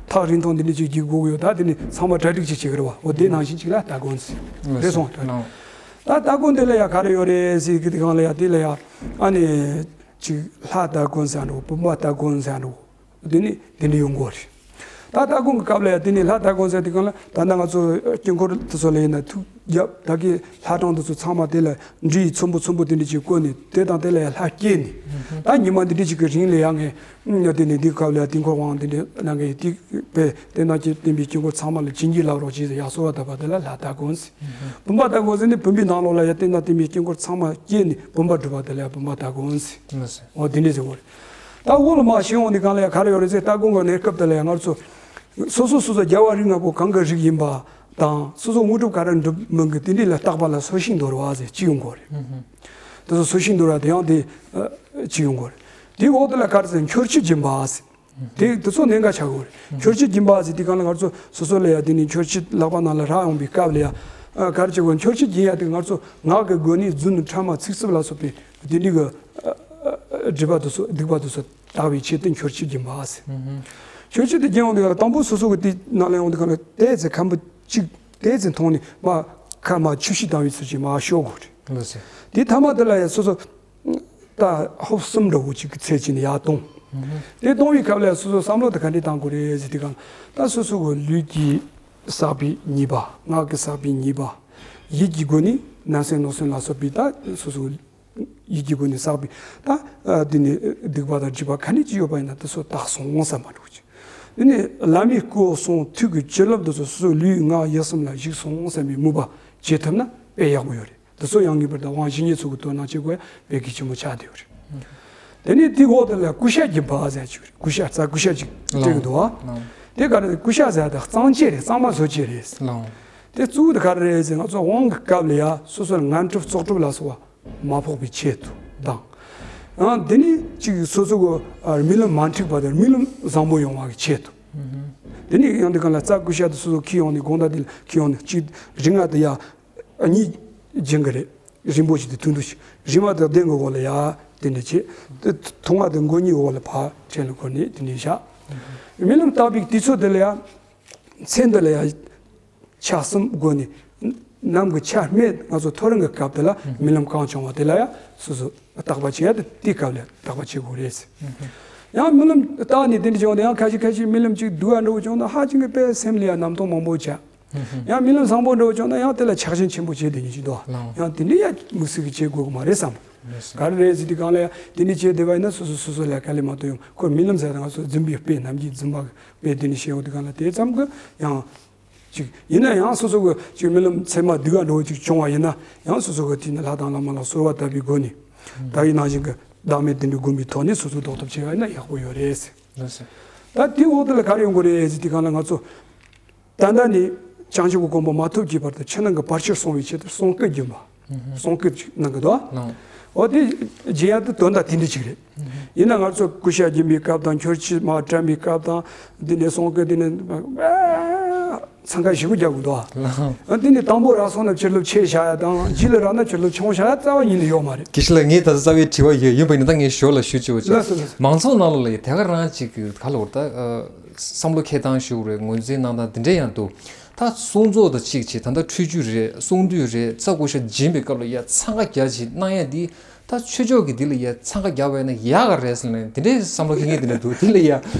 ཐག་རིང་ཐུང་དེ་འདྲ་ཅིག་རྒྱུག་དགོས་ཡོད། ད་དེ་ནས་ཚང་མ་གྲ་སྒྲིག་ཅིག་བྱེད་ཀྱི་རེད་བ། འོ་དེ་ནང་བཞིན་ཅིག་ལ་སྟ་གོན་ཟེར། རེད་སོང་། ལགས། ད་སྟ་གོན་དེ་ལ་ཡ་ག་རེ་ཡོད་རེད་ཟེར་གི་དུས་གང་ལ་ཡ་དེ་ལ་ཡ་ཨ་ནི་ཅིག་ལྷ་སྟ་གོན་ཟེར་འགྲོ། བུམ་པ་སྟ་གོན་ཟེར་འགྲོ། དེ་ནི་དེ་འདྲ་ཡོང་གོ་རེད། ད་སྟ་གོན་གྱི་སྐབས་ལ་ཡ་དེ་ནི་ལྷ་སྟ་གོན་ཟེར་དུས་གང་ལ། ད་ལྟ་ང་ཚོ་དཀྱིལ་འཁོར་དེ་ཚོ་ལ་ཡིན་ན་ཐུགས་རྒྱབ་ད་གི་ལྷ་གྲངས་དེ་ཚོ་ཚང་མ་དེ་ལ་འབྲུ་ཡི་ཚོམ་བུ་ཚོམ་བུ་དེ་འདྲ་ཅིག་བཀོད་ནས། དེ་དང་དེ་ལ་ཡ་ལྷ་བསྐྱེད་ནས། ད་ཉི་མ་འདི་འདྲ་ཅིག་གི་རིང་ལ་ཡ་ངས་དེ་ནི་འདི་སྐབས་ལ་ཡ་དཀྱིལ་འཁོར་དབང་དེ་འདྲ་གནང་གི་ཡོད། དེ་པས་དེ་ནང་གི་བསྟན་པའི་དཀྱིལ་འཁོར་ཚང་མ་ལ་བྱིན་གྱིས་བརླབ་རོགས་ཅེས་ཡ་གསོལ་བ་བཏབ་པ་དེ་ལ་ལྷ་སྟ་གོན་ཟེར། བུམ་པ་སྟ་གོན་ཟེར་ནི་བུམ་པའི་ནང་ལོགས་ལ་ཡ་དེ་ན་བསྟན་པའི་དཀྱིལ་འཁོར་ཚང་མ་བསྐྱེད་ནས་བུམ་པ་སྒྲུབ་པ་དེ་ལ་ཡ་བུམ་པ་སྟ་གོན་ཟེར། ལགས་སོ། འོ་དེ་འདྲ་ཟེར་བ་རེད། ད་འོག་ལ་མར་ཞིང་འོང་དུས་གང་ལ་ཡ་ག་རེ་ཡོད་རེད་ཟེར། སྟ་གོན་གྱི་གནས་སྐབས་དེ་ལ་ཡ་ང་ཚོ་སོ་སོ་སོ་སོ་རྒྱལ་བ་རིགས་ལྔ་པོ་གང་གི་རིགས་ཡིན་པ་དང་། སོ་སོ་དངོས་གྲུབ་ག་རེ་འགྲུབ་མིན་གྱི་དེ་འདྲ་ལ་བརྟག་པ་ལ་སོ་ཤིང་འདོར་བ་ཟེར་གཅིག་ཡོང་གོ་རེད། དེ་ཚོ་སོ་ཤིང་འདོར་བ་དེ་ཡང་དེ་གཅིག་ཡོང་གོ་རེད། དེའི་འོག་དེ་ལ་ག་རེ་ཟེར། མཆོད་བཤམས་སྦྱིན་པ་ཟེར། དེ་དེ་ཚོ་གནད་འགག་ཆགས་ཡོད་རེད། མཆོད་བཤམས་སྦྱིན་པ་ཟེར་དུས་གང་ལ་ང་ཚོ་སོ་སོ་ལ་ཡ་དེ་ནི་མཆོད་བཤམས་ལག་པ་ནང་ལ་རག་ཡོང་པའི་སྐབས་ལ་ཡ། ཨ། ག་རེ་བྱེད་དགོས། མཆོད་བཤམས་སྦྱིན་ཡ་དེ་ང་ཚོ་ངག་གི་སྒོ་ནས་རྫུན་ཕྲ་མ་ཚིག་རྩུབ་ལ་སོགས་པའི་དེ་འདྲའི་གི་ཨ་ཨ་སྒྲིབ་པ་དེ་ཚོ་སྡིག་པ་དེ་ཚོ་དག་པའི་ཆེད་དུ་མཆོད་བཤམས་སྦྱིན་པ་ཟེར། མཆོད་བཤམས་དེ་སྦྱིན་ཡོང་དུས་གང་ལ་དང་པོ་སོ་སོ་གི་དེ་ནང་ལ་ཡོང་དུས་གང་ལ་ཏོག་ཙམ་ཁམ་བུ་གཅིག་ཏོག་ཙམ་འཐུང་ནས་མར་ཁ་མར་ཆུ་ཞིག་བཏང་བའི་ཚུལ་གྱིས་མར་ཤོག་དགོས་རེད། ལགས་སོ། དེ་ཐ་མ་དེ་ལ་ཡ་སོ་སོ་ད་ཧོབ་གསུམ་འདྲ་བོ་ཅིག་གི་ཚད་ཅིག་ནས་ཡར་གཏོང་། དེ་གཏོང་བའི་སྐབས་ལ་སོ་སོ་བསམ་བློ་དེ་ག་འདྲས་བཏང་དགོས་རེད་ཟེར་དུས་གང་ལ། ད་སོ་སོ་གི་ལུས་ཀྱི་བསགས་པའི་ཉེས་པ། ངག་གི་བསགས་པའི་ཉེས་པ། ཡིད་ཀྱི་སྒོ་ནས་ནང་གསེས་ནང་གསེས་ལ་སོགས་པའི་ད་སོ་སོ་ཡིད་ཀྱི་སྒོ་ནས་བསགས་པའི་ད་དེ་ནི་སྡིག་པ་དང་སྒྲིབ་པ་ག་འདྲས་ཅིག་ཡོད་པ་ཡིན་ན་དེ་ཚོ་དག་སོང་བསམ་པ་འདྲ་བོ་ཅིག། དེ་ནི་བླ་མའི་སྐུ་གསུང་ཐུགས་ཀྱི་བྱིན་རླབས་དེ་ཚོ་སོ་སོའི་ལུས་ངག་ཡིད་གསུམ་ལ་ཞུགས་སོང་བསམ་པའི་མོས་པ་བྱེད་ཐུབ་ན་དཔེ་ཡག་པོ་ཡོད་རེད། དེ་ཚོ་ཡང་ངེས་པར་དུ་དབང་བྱེད་མཁན་ཚོ་གི་དོ་སྣང་བྱེད་དགོས་ཡ་དཔེ་གལ་ཆེན་པོ་ཆགས་བསྡད་ཡོད་རེད། དེ་ནས་དེའི་འོག་དེ་ལ་ཀུ་ཤ་སྦྱིན་པ་ཟེར་ཅིག་རེད། ཀུ་ཤ། རྩྭ་ཀུ་ཤ་ཅིག་སྤྲད་ཀྱི་འདུག་བ། ལགས། དེ་ག་རེ། ཀུ་ཤ་ཟེར་ཡ་དེ་གཙང་བཅད་རེད། གཙང་མ་བཟོ་བྱེད་རེད། ལགས། དེ་གཙོ་བོ་དེ་ག་རེ་རེད་ཟེར། ང་ཚོ་དབང་གི་སྐབས་ལ་ཡ་སོ་སོར་ངན་སྒྲུབ་བཙོག་སྒྲུབ་ལ་སོགས་པ་མ་ཕོག་པའི་ཆེད་དུ་དང་། ཡང་དེ་ནས་ཅིག་སོ་སོ་གི་རྨི་ལམ་མ་འཁྲུགས་པ་དང་རྨི་ལམ་བཟང་པོ་ཡོང་བ་གི་ཆེད་དུ། དེ་ནས་ཡང་དེ་ག་ལ་རྩྭ་ཀུ་ཤ་དེ་སོ་སོ་འཁྱེར་ཡོང་ནས། དགོང་དག་དེ་ལ་འཁྱེར་ཡོང་ནས་ཅིག་རིགས་ལྔ་དེ་ཡ། གཉིས་སྦྱིན་གྱི་རེད། རིང་པོ་ཞིག་དེ་ཐུང་ཐུང་ཞིག། རིང་བ་དང་ལྡན་གྱི་འོག་ལ་ཡ་དེ་འདྲ་བྱེད། དེ་ཐུང་བ་དང་མགོ་གཉིས་འོག་ལ་ཕར་ཕྲན་ལ་བསྐོར་ནས་དེ་འདྲ་བཞག། རྨི་ལམ་བརྟག་པའི་དུས་ཚོད་དེ་ལ་ཡ། མཚན་དེ་ལ་ཡ་ཆ་གསུམ་བགོས་ནས། ནམ་གྱི་ཆ་སྨད་ང་ཚོ་ཐོ་རངས་ཀྱི་སྐབས་དེ་ལ་རྨི་ལམ་གང་བྱུང་བ་དེ་ལ་ཡ་སོ་སོ་བརྟག་པ་བྱེད་ཡ་དེ་དེའི་སྐབས་ལ་བརྟག་པ་བྱེད་དགོས་རེད། ཡང་རྨི་ལམ་བརྟག་ནས་དེ་འདྲ་བྱུང་ན་ཡང་ཁ་ཤས་ཁ་ཤས་རྨི་ལམ་ཅིག་སྡུག་པ་འདྲ་བོ་བྱུང་ན་ཧ་ཅང་གི་དཔེ་སེམས་ལ་ཡ་རྣམ་རྟོག་མང་པོ་བྱ། ཡང་རྨི་ལམ་བཟང་པོ་འདྲ་བོ་བྱུང་ན་ཡང་དེ་ལ་ཆགས་ཞེན་ཆེན་པོ་བྱེད་བསྡད་མཁན་ཅིག་འདུག། ལགས། ཡང་དེ་འདྲ་ཡ་དམིགས་བསལ་གྱི་བྱེད་དགོས་ཀྱི་མ་རེད་བསམ། ལགས་སོ། ག་རེ་རེད་ཟེར་དུས་གང་ལ་ཡ་དེ་འདྲ་བྱས་བསྡད་པ་ཡིན་ན་སོ་སོ་སོ་སོ་ལ་དཀའ་ལས་མ་གཏོགས་ཡོང་། ཁོ་རྨི་ལམ་ཟེར་ན་ང་ཚོ་རྫུན་པའི་དཔེ། ནམ་རྒྱུན་རྫུན་པ་གི་དཔེ་དེ་འདྲ་བཤད་ཡོང་དུས་གང་ལ་དེ་ཙམ་གྱིས་ཡང་ཅིག་ཡིན་ན་ཡང་སོ་སོ་གི་ཅིག་རྨི་ལམ་མཚན་མ་སྡུག་པ་འདྲ་བོ་ཅིག་བྱུང་བ་ཡིན་ན་ཡང་སོ་སོ་གི་དེ་ནི་ལྷ་དང་བླ་མ་ལ་གསོལ་བ་བཏབ་པའི་སྒོ་ནས། ད་ཡིན་ནང་བཞིན་གྱི་བདག་མེད་བདེན་པའི་སྒོམ་པའི་ཐོག་ནས་སོ་སོ་ཟློག་ཐབས་བྱས་པ་ཡིན་ན་ཡག་པོ་ཡོད་རེད་ཟེར། ལགས་སོ། ད་དེའི་འོག་དེ་ལ་ག་རེ་ཡོང་གི་རེད་ཟེར་དུས་གང་ལ་ང་ཚོ། ད་ལྟ་ནས་བྱང་ཆུབ་ཀྱི་གོ་འཕང་མ་ཐོབ་ཀྱི་བར་དུ་ཕྱི་ནང་གི་བར་ཆད་སྲུང་བའི་ཆེད་དུ་གསུང་སྐད་སྦྱིན་པ། གསུང་སྐད་ཅིག་གནང་གི་འདུག། ལགས། འོ་དེ་སྦྱིན་ཡ་དེ་དོན་དག་དེ་འདྲ་ཅིག་རེད། ཡིན་ན་ང་ཚོ་ཀུ་ཤ་སྦྱིན་པའི་སྐབས་དང་། མཆོད་བཤམས་མར་བཀྲམ་པའི་སྐབས་དང་། འདི་ནས་གསུང་སྐད་འདི་ནས་འཚང་ཁ་ཞེ་པོ་རྒྱག་གི་འདུག། ལགས། འདི་ནས་དང་པོ་རག་སོང་ན་ཕྱི་ལོགས་ཕྱེ་བཞག་ཡ་དང་། རྗེས་ལ་རག་ན་ཕྱི་ལོགས་མཆོང་བཞག་ཡ་རྩ་བ་ཉིད་ནས་ཡོད་མ་རེད། དགེ་བཤེས་ལགས། ངས་ད་ལྟ་རྩ་བའི་དྲི་བ་ཡོད། ཡིན་པ་ཡིན་ན་ད་ངས་ཞོར་ལ་ཞུ་བྱེད་པ་བྱེད། ལགས་སོ། ལགས་སོ། མང་ཚོགས་ནང་ལོགས་ལ་ཡ་དེ་ག་རང་ཅིག་གི་ག་ལ་བར་ད། བསམ་བློ་འཁྱེར་སྟངས་ཞུ་དགོས་རེད། ངོས་འཛིན་གནང་སྟངས་འདི་འདྲ་ཡང་འདུག། ད་གསུང་ཚོགས་དང་གཅིག་བྱས། ད་ལྟ་ཁྲུས་གཅོད་རེད། གསུང་འདུས་རེད། རྩྭ་ཀུ་ཤ་སྦྱིན་པའི་སྐབས་ལ་ཡ་འཚང་ཁ་རྒྱ་ཆེ་གནང་ཡ་འདི། ད་ཆོས་ཕྱོགས་ཀྱི་འདི་ལ་ཡ་འཚང་ཁ་རྒྱག་པ་ཡིན་ན་ཡག་ག་རེད་ཟེར་ནས་འདི་འདྲའི་བསམ་བློ་འཁྱེར་མཁན་འདི་འདྲ་འདུག། འདི་ལ་ཡ་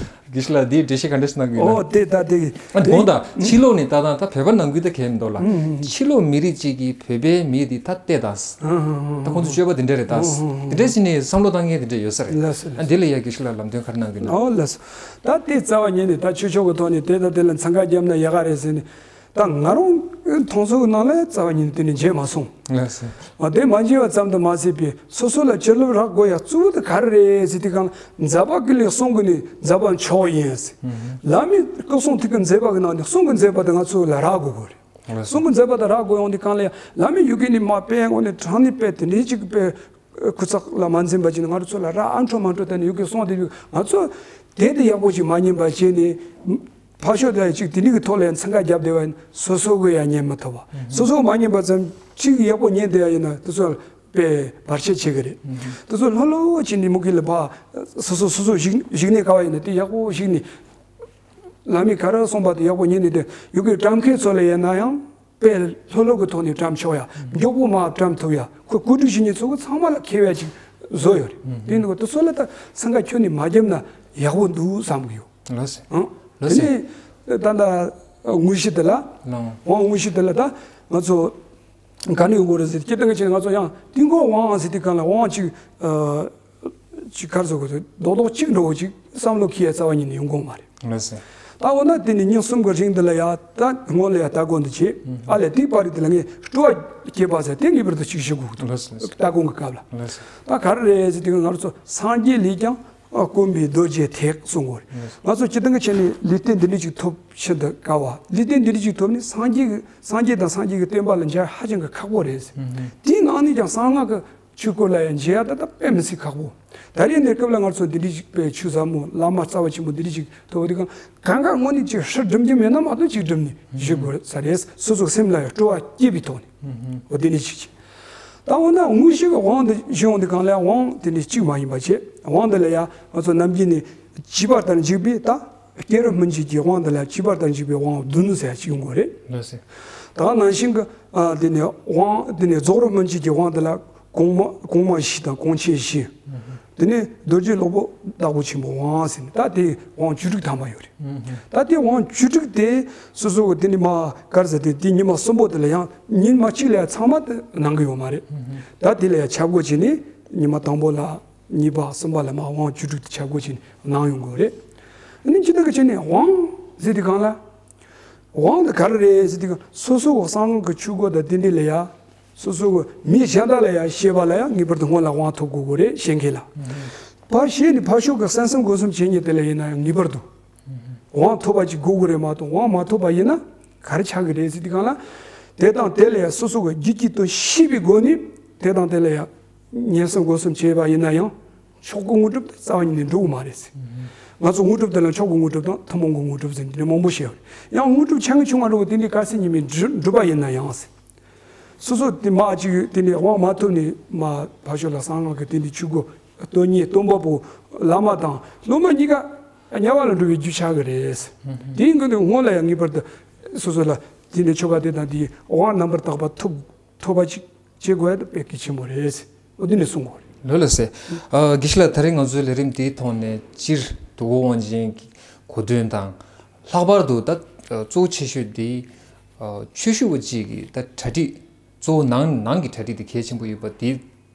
དགེ་བཤེས་ལགས་འདིའི་འགྲེལ་བཤད་ག་འདྲ་ཞིག་གནང་གི་ཡོད་ན། ཨོ་དེ་ད་དེ། ཨ། དགོངས་དག། ཕྱི་ལོགས་ནས་ལྟ་སྟངས། ད་བོད་པ་ནང་ཁུལ་ད་གལ་མི་འདུག་ལ། ཕྱི་ལོགས་མི་རིགས་གཅིག་གིས་བོད་པའི་མི་འདི་ད་བལྟས་དང་། ད་ཁོང་ཚོ་སྤྱོད་པ་འདི་འདྲ་རེད་ད། འདི་འདྲ་ཞིག་ནས་བསམ་བློ་བཏང་མཁན་འདི་འདྲ་ཡོད་ས་རེད། ལགས་སོ། ཨ། འདི་ལ་ཡ་དགེ་བཤེས་ལགས་ལམ་སྟོན་ག་རེ་གནང་གི་ཡོད་ན། ཨོ་ལགས་སོ། ད་དེ་རྩ་བ་ཉིད་ནས་ད་ཆོས་ཕྱོགས་ཀྱི་ཐོག་ནས་དེ་དང་དེ་ལ་འཚང་ཁ་བརྒྱབ་ན་ཡག་ག་རེད་ཟེར་ནས། ད་ང་རང་ མཐོང་ཚོགས་ཀྱི་ནང་ལ་རྩ་བ་ཉིད་ནས་དེ་ནི་མཇལ་མ་སོང་། ལགས་སོ། ཨ་དེ་མ་མཇལ་བ་ཙམ་དུ་མ་ཟད་པའི་སོ་སོ་ལ་བྱིན་རླབས་རག་དགོས་ཡ་གཙོ་བོ་དེ་ག་རེ་རེད་ཟེར་དུས་སྒང་ལ། མཛད་པ་ཀུན་ལས་གསུང་གི་ནི་མཛད་པ་མཆོག་ཡིན་ཟེར། ལམ་མི་སྐུ་གསུང་ཐུགས་ཀྱི་མཛད་པ་གི་ནང་ནས་གསུང་གི་མཛད་པ་དེ་ང་ཚོ་ལ་རག་དགོས་དགོས་རེད། ལགས་སོ། གསུང་གི་མཛད་པ་དེ་རག་དགོས་ཡོང་དུས་སྒང་ལ་ཡ་ལམ་མི་ཡུལ་གི་ནི་མ་དཔེ་ངོ་ནས་དྲང་ནས་དཔེ་དེ་འདྲའི་ཅིག་དཔེ་ཁུ་ཚགས་ལ་མ་འཛེམས་པ་ཅིག་ནི་ང་ཚོ་ལ་རག་ཨ་འཕྲོ་མ་འཕྲོ་དེ་ནི་ཡུལ་གི་གསུང་དེ་ང་ཚོ་དེ་དེ་ཡག་པོ་ཅིག་མ་ཉན་པ་བྱས་ནས། ཕར་ཕྱོགས་དེ་ཅིག་དེ་འདྲ་གི་ཐོག་ལ་ཡང་འཚང་ཁ་བརྒྱབ་བསྡད་པ་ཡིན་སོ་སོ་གི་ཡང་ཉན་མི་ཐུབ་པ། སོ་སོ་མ་ཉན་པ་ཙམ་ཅིག་ཡག་པོ་ཉན་བསྡད་ཡ་ཡིན་ན་དེ་ཚོ་དཔེ་བར་ཆད་བྱེད་གི་རེད། དེ་ཚོ་ལྷོད་ལྷོད་བྱས་ནས་མུ་གེ་ལ་ཕར་སོ་སོ་སོ་སོ་བཞུགས་བཞུགས་གནས་ག་བ་ཡིན་ན་དེ་ཡག་པོ་བཞུགས་ནས་ལམ་མི་ག་རེ་གསུངས་པ་དེ་ཡག་པོ་ཉན་ནས། དེ་ཡུལ་གི་བཀྲམ་མཁན་ཚོ་ལ་ཡིན་ན་ཡང་དཔེ་ལྷོད་ལྷོད་གི་ཐོག་ནས་བཀྲམ་ཆོག་ཡ། མགྱོགས་པོ་མར་བཀྲམ་ཐུབ་ཡ། ཁོ་བཀོད་སྒྲིག་བྱེད་མཁན་ཚོ་གི་ཚང་མ་ལ་མཁས་པ་ཅིག་བཟོ་ཡོད་རེད། དེ་ནི་དེ་ཚོ་ལ་ད་འཚང་ཁ་ཁྱོན་ནས་མ་བརྒྱབ་ན་ཡག་པོ་འདུག་བསམ་གི་ཡོད། ལགས་སོ། ཨང་། ལགས་སོ། དེ་ནས་ད་ལྟ་དངོས་གཞི་དེ་ལ། ལགས། དབང་དངོས་གཞི་དེ་ལ་ད་ང་ཚོ་ག་ནས་ཡོང་དགོས་རེད་ཟེར་དེ། སྤྱིར་བཏང་གི་ཆ་ནས་ང་ཚོ་ཡང་དུས་འཁོར་དབང་ཟེར་དུས་སྒང་ལ་དབང་ཅིག་ཨ་ཅིག་ག་རེ་ཟེར་དགོས་རེད། རྡོག་རྡོག་གཅིག་འདྲ་བོ་ཅིག་བསམ་བློ་འཁྱེར་ཡ་རྩ་བ་ཉིད་ནས་ཡོང་གི་མ་རེད། ལགས་སོ། ད་འོ་ན་དེ་ནས་ཉིན་གསུམ་གྱི་རིང་འདི་ལ་ཡ་ད་སྔོན་ལ་ཡ་ལྟ་སྐོར་འདི་བྱེད། ཨ་ལས་དེའི་བར་དུ་དེ་ལ་ངས་སྤྲོ་བ་སྐྱེས་པ་ཟེར་དེ་ངེས་པར་དུ་ཅིག་ཞུ་དགོས་ཀྱི་འདུག། ལགས་སོ། ལགས་སོ། ལྟ་སྐོར་གྱི་སྐབས་ལ། ལགས་སོ། ད་ག་རེ་རེད་ཟེར་དུས་ང་ཚོ་སངས་རྒྱས་ལས་ཀྱང་དཀོན་པའི་རྡོ་རྗེ་ཐེག་གསུང་གི་ཡོད་རེད། ང་ཚོ་སྤྱིར་བཏང་གི་ཆ་ནས་ལུས་རྟེན་འདི་འདྲ་ཅིག་ཐོབ་ཕྱིར་དུ་དཀའ་བ། ལུས་རྟེན་འདི་འདྲ་ཅིག་ཐོབ་ནས་སངས་རྒྱས་ཀྱི་སངས་རྒྱས་དང་སངས་རྒྱས་ཀྱི་བསྟན་པ་ལ་མཇལ་ཧ་ཅང་གི་ཁག་པོ་རེད། དེའི་ནང་ནས་ཀྱང་གསང་སྔགས་ཀྱི་ཆོས་སྐོར་ལ་ཡང་མཇལ་ཡ་ད་ལྟ་དཔེ་མི་སྲིད་ཁག་པོ། ད་རེས་གནས་སྐབས་ལ་ང་ཚོ་འདི་འདྲ་ཞིག་དཔེ་ཆོས་ཟབ་མོ་བླ་མ་རྩ་བ་ཆེན་པོ་འདི་འདྲ་ཞིག་ཐོབ་དུས་གང་གང་ག་དངོས་གནས་ཅིག་ཧྲི་སྒྲུབ་རྒྱུ་མེད་ན་མ་གཏོགས་ཅིག་སྒྲུབ་ནས་བཞུགས་དགོས་ས་རེད། སོ་སོའི་སེམས་ལ་ཡང་སྤྲོ་བ་སྐྱེས་པའི་ཐོག་ནས། འོ་འདི་འདྲ་ཞིག་ཅིག། ད་འོ་ན་དངོས་གཞི་གི་དབང་འདི་ཞུ་ཡོང་དུས་གང་ལ་དབང་དེ་འདྲ་གཅིག་མ་ཡིན་པ་བྱས། དབང་འདི་ལ་ཡང་ང་ཚོ་ནམ་རྒྱུན་ནས་བྱིས་པ་ལྟར་འཇུག་པའི་ད། སྐྱེ་རུ་སྨིན་བྱེད་ཀྱི་དབང་འདི་ལ་བྱིས་པ་ལྟར་འཇུག་པའི་དབང་བདུན་ཟེར་ཡ་ཅིག་ཡོང་གི་རེད། ལགས་སོ། ད་ནང་བཞིན་གྱི་ཨ་དེ་ནས་དབང་དེ་ནས་རྫོགས་རིམ་སྨིན་བྱེད་ཀྱི་དབང་འདི་ལ་གོང་མ་གོང་མ་བཞི་དང་གོང་ཆེན་བཞི། དེ་ནས་རྡོ་རྗེ་སློབ་དཔོན་བདག་པོ་ཆེན་པོའི་དབང་ཟེར་ནས་ད་དེ་དབང་བཅུ་དྲུག་ཐམ་པ་ཡོད་རེད། ད་དེ་དབང་བཅུ་དྲུག་དེ་སོ་སོ་གི་དེ་ནས་མར་ག་རེ་ཟེར་དེ་དེ་ཉི་མ་གསུམ་པོ་དེ་ལ་ཡང་ཉིན་མ་གཅིག་ལ་ཡང་ཚང་མ་དེ་གནང་གི་ཡོད་མ་རེད། ད་དེ་ལ་ཡང་ཆ་བགོས་བྱས་ནས་ཉི་མ་དང་པོ་ལ། གཉིས་པ་གསུམ་པ་ལ་མར་དབང་བཅུ་དྲུག་དེ་ཆ་བགོས་བྱས་ནས་གནང་ཡོང་གི་རེད། ཨ་ནི་སྤྱིར་བཏང་གི་ཆ་ནས་དབང་ཟེར་དུས་གང་ལ། དབང་དེ་ག་རེ་རེད་ཟེར་དུས་གང་སོ་སོ་གི་གསང་སྔགས་ཀྱི་ཆོས་སྐོར་དང་དེ་འདྲ་ལ་ཡ། སོ་སོ་གི་མི་གཞན་དག་ལ་ཡ་བཤད་པ་ལ་ཡ་ངེས་པར་དུ་སྔོན་ལ་དབང་ཐོབ་དགོས་ཀྱི་རེད། བཤད་མཁན་ལ། ཕར་བཤད་ནས་ཕར་ཕྱོགས་ཀྱི་གསན་བསམ་སྒོམ་གསུམ་བྱེད་མཁན་དེ་ལ་ཡིན་ན་ཡང་ངེས་པར་དུ་དབང་ཐོབ་པ་ཅིག་དགོས་ཀྱི་རེད་མ་གཏོགས་དབང་མ་ཐོབ་པ་ཡིན་ན་ག་རེ་ཆགས་ཀྱི་རེད་ཟེར་དུས་གང་ལ། དེ་དང་དེ་ལ་ཡ་སོ་སོ་གི་རྒྱུད་ཀྱི་དོན་ཤེས་པའི་སྒོ་ནས་དེ་དང་དེ་ལ་ཡ། ཉན་བསམ་སྒོམ་གསུམ་བྱས་པ་ཡིན་ན་ཡང་མཆོག་གི་དངོས་གྲུབ་དེ་རྩ་བ་ཉིད་ནས་འགྲུབ་ཀྱི་མ་རེད་ཟེར། ང་ཚོ་དངོས་གྲུབ་དེ་ལ་མཆོག་གི་དངོས་གྲུབ་དང་ཐུན་མོང་གི་དངོས་གྲུབ་ཟེར་འདི་འདྲ་མང་པོ་བཤད་ཡོད་རེད། ཡང་དངོས་གྲུབ་ཆུང་ཆུང་བ་འགྲོ་བ་དེ་འདྲའི་གལ་སྲིད་ཉིད་མེད་འགྲུབ་འགྲུབ་པ་ཡིན་ན་ཡང་ཟེར། སོ་སོ་དེ་མ་ཅིག་དེ་ནས་དབང་མ་ཐོབ་ནས་མ་ཕར་ཕྱོགས་ལ་གསང་སྔགས་ཀྱི་དེ་འདྲའི་ཆོས་སྒོ་སྟོན་མཁན་སྟོན་པ་པོ་བླ་མ་དང་སློབ་མ་གཉིས་ཀ་དམྱལ་བ་ལ་འགྲོ་བའི་རྒྱུ་ཆགས་ཀྱི་རེད་ཟེར། དེའི་སྒང་དེ་སྔོན་ལ་ཡང་ངེས་པར་དུ་སོ་སོ་ལ་དེ་འདྲའི་ཆོ་ག་དེ་དང་དེའི་དབང་རྣམ་པར་དག་པ་ཐོབ་ཐོབ་པ་ཅིག་བྱེད་དགོས་ཡ་དེ་དཔེ་གལ་ཆེན་པོ་རེད། འོ་དེ་ནས་གསུང་དགོས་རེད། ལགས་ལགས་སེ། ཨ་དགེ་བཤེས་ལགས་ད་རེས་ང་ཚོའི་ལས་རིམ་དེའི་ཐོག་ནས་སྤྱིར་དུས་འཁོར་དབང་ཆེན་གྱི་གོ་དོན་དང་། ལྷག་པར་དུ་ད་གཙོ་ཆེ་ཤོས་དེ་ཆོས་ཞུ་བ་གཅིག་གི་ད་གྲ་སྒྲིག་གཙོ་བོ་ནང་ནང་གི་གྲ་སྒྲིག་དེ་གལ་ཆེན་པོ་ཡོད་པ་དེ་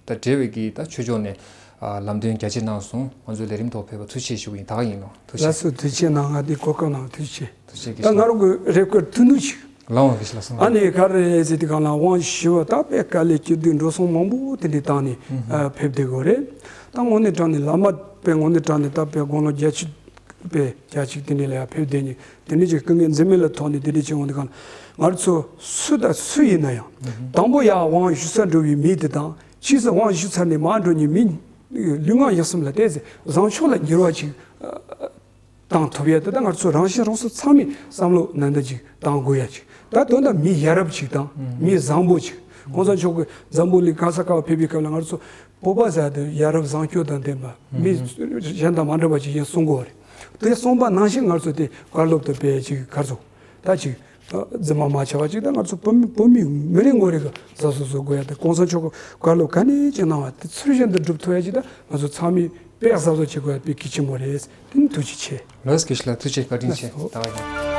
ད་འབྲེལ་བའི་གི་ད་ཆོས་ཕྱོགས་ནས་ལམ་སྟོན་རྒྱ་ཆེ་གནང་སོང་། ང་ཚོའི་ལས་རིམ་ཐོག་ཕེབས་པ་ཐུགས་རྗེ་ཆེ་ཞུ་གི་ཡིན། ད་ག་ཡིན་ནོ་ཐུགས་རྗེ་ཆེ། ལགས་སོ་ཐུགས་རྗེ་ཆེ་གནང་། ང་དེ་གོ་སྐབས་གནང་ཐུགས་རྗེ་ཆེ། ཐུགས་རྗེ་ཆེ། ད་ང་རང་གི་རེ་སྐུལ་ཐུང་ཐུང་ཞིག་ལའང་། ཨ་ནི་ག་རེ་ཟེར་དུས་གང་ལ་དབང་ཞུ་བ་ད་དཔེ་དཀའ་ལས་སྐྱིད་སྡུག་འགྲོ་སོང་མང་པོ་དེ་འདྲའི་བཏང་ནས་ཨ་ཕེབས་བསྡད་དགོས་རེད། ད་དངོས་གནས་དྲང་ནས་བླ་མ་དཔེ་དངོས་གནས་དྲང་ནས་ད་དཔེ་དགུང་ལོ་བརྒྱད་ཅུ་དཔེ་བརྒྱད་ཅུ་དེ་འདྲའི་ལ་ཡང་ཕེབས་བསྡད་ནས་དེ་འདྲའི་ཅིག་སྐུ་ངལ་འཛེམས་མེད་ལ་ཐོག་ནས་དེ་འདྲའི་ཅིག་འོང་དུས་གང་ལ་ང་ཚོ་སུ་དང་སུ་ཡིན་ན་ཡང་དང་པོ་ཡར་དབང་ཞུ་ས་འགྲོ་བའི་མི་དེ་དང་ཕྱིས་སུ་དབང་ཞུ་ཚར་ནས་མར་འགྲོ་མཁན་མི་ལུས་ངག་ཡིད་གསུམ་ལ་བལྟས་ཚེ་བཟང་ཕྱོགས་ལ་འགྱུར་བ་ཅིག་བཏང་ཐུབ་ཡ་དེ་ད་ང་ཚོ་རང་བཞིན་རང་སོ་ཚང་མས་བསམ་བློ་ནན་ཏན་ཅིག་བཏང་དགོས་ཡ་ཅིག་ད་དོན་དག་མི་ཡ་རབས་ཅིག་དང་མི་བཟང་པོ་ཅིག་གོང་ས་མཆོག་གི་འཛམ་བུ་གླིང་ག་ས་ག་བ་ཕེབས་པའི་སྐབས་ལ་ང་ཚོ་བོད་པ་ཟེར་དེ་ཡ་རབས་བཟང་སྤྱོད་དང་ལྡན་པ་མི་གཞན་དང་མ་འདྲ་བ་ཅིག་ཡིན་གསུང་གི་ཡོད་རེད། དེ་གསུངས་པ་ནང་བཞིན་ང་ཚོ་དེ་བཀའ་སློབ་ཏུ་སྤེལ་ཅིག་ག་ཚོད་ད་ཅིག་རྫུན་མ་མ་བྱ་བ་ཅིག་ད་ང་ཚོ་བོད་མི་བོད་མི་མི་རེ་ངོ་རེ་གི་གཟབ་གཟབ་བཟོ་དགོས་ཡ་དེ་གོང་ས་མཆོག་གི་བཀའ་སློབ་ག་ནས་ཅིག་གནང་བ་དེ་ཚུལ་བཞིན་དུ་སྒྲུབ་ཐུབ་ཡ་ཅིག་ད་ང་ཚོ་ཚང་མས་དཔེ་གཟབ་གཟབ་བྱེད་དགོས་ཡ་དཔེ་གལ་ཆེན་པོ་རེད། དེ་ནི་ཐུགས་རྗེ་ཆེ། ལགས་སོ་དགེ་བཤེས་ལགས་ཐུགས་རྗེ་ཆེ། བཀའ་དྲིན་ཆེ། ལགས་སོ། ད་བ་ཡིན།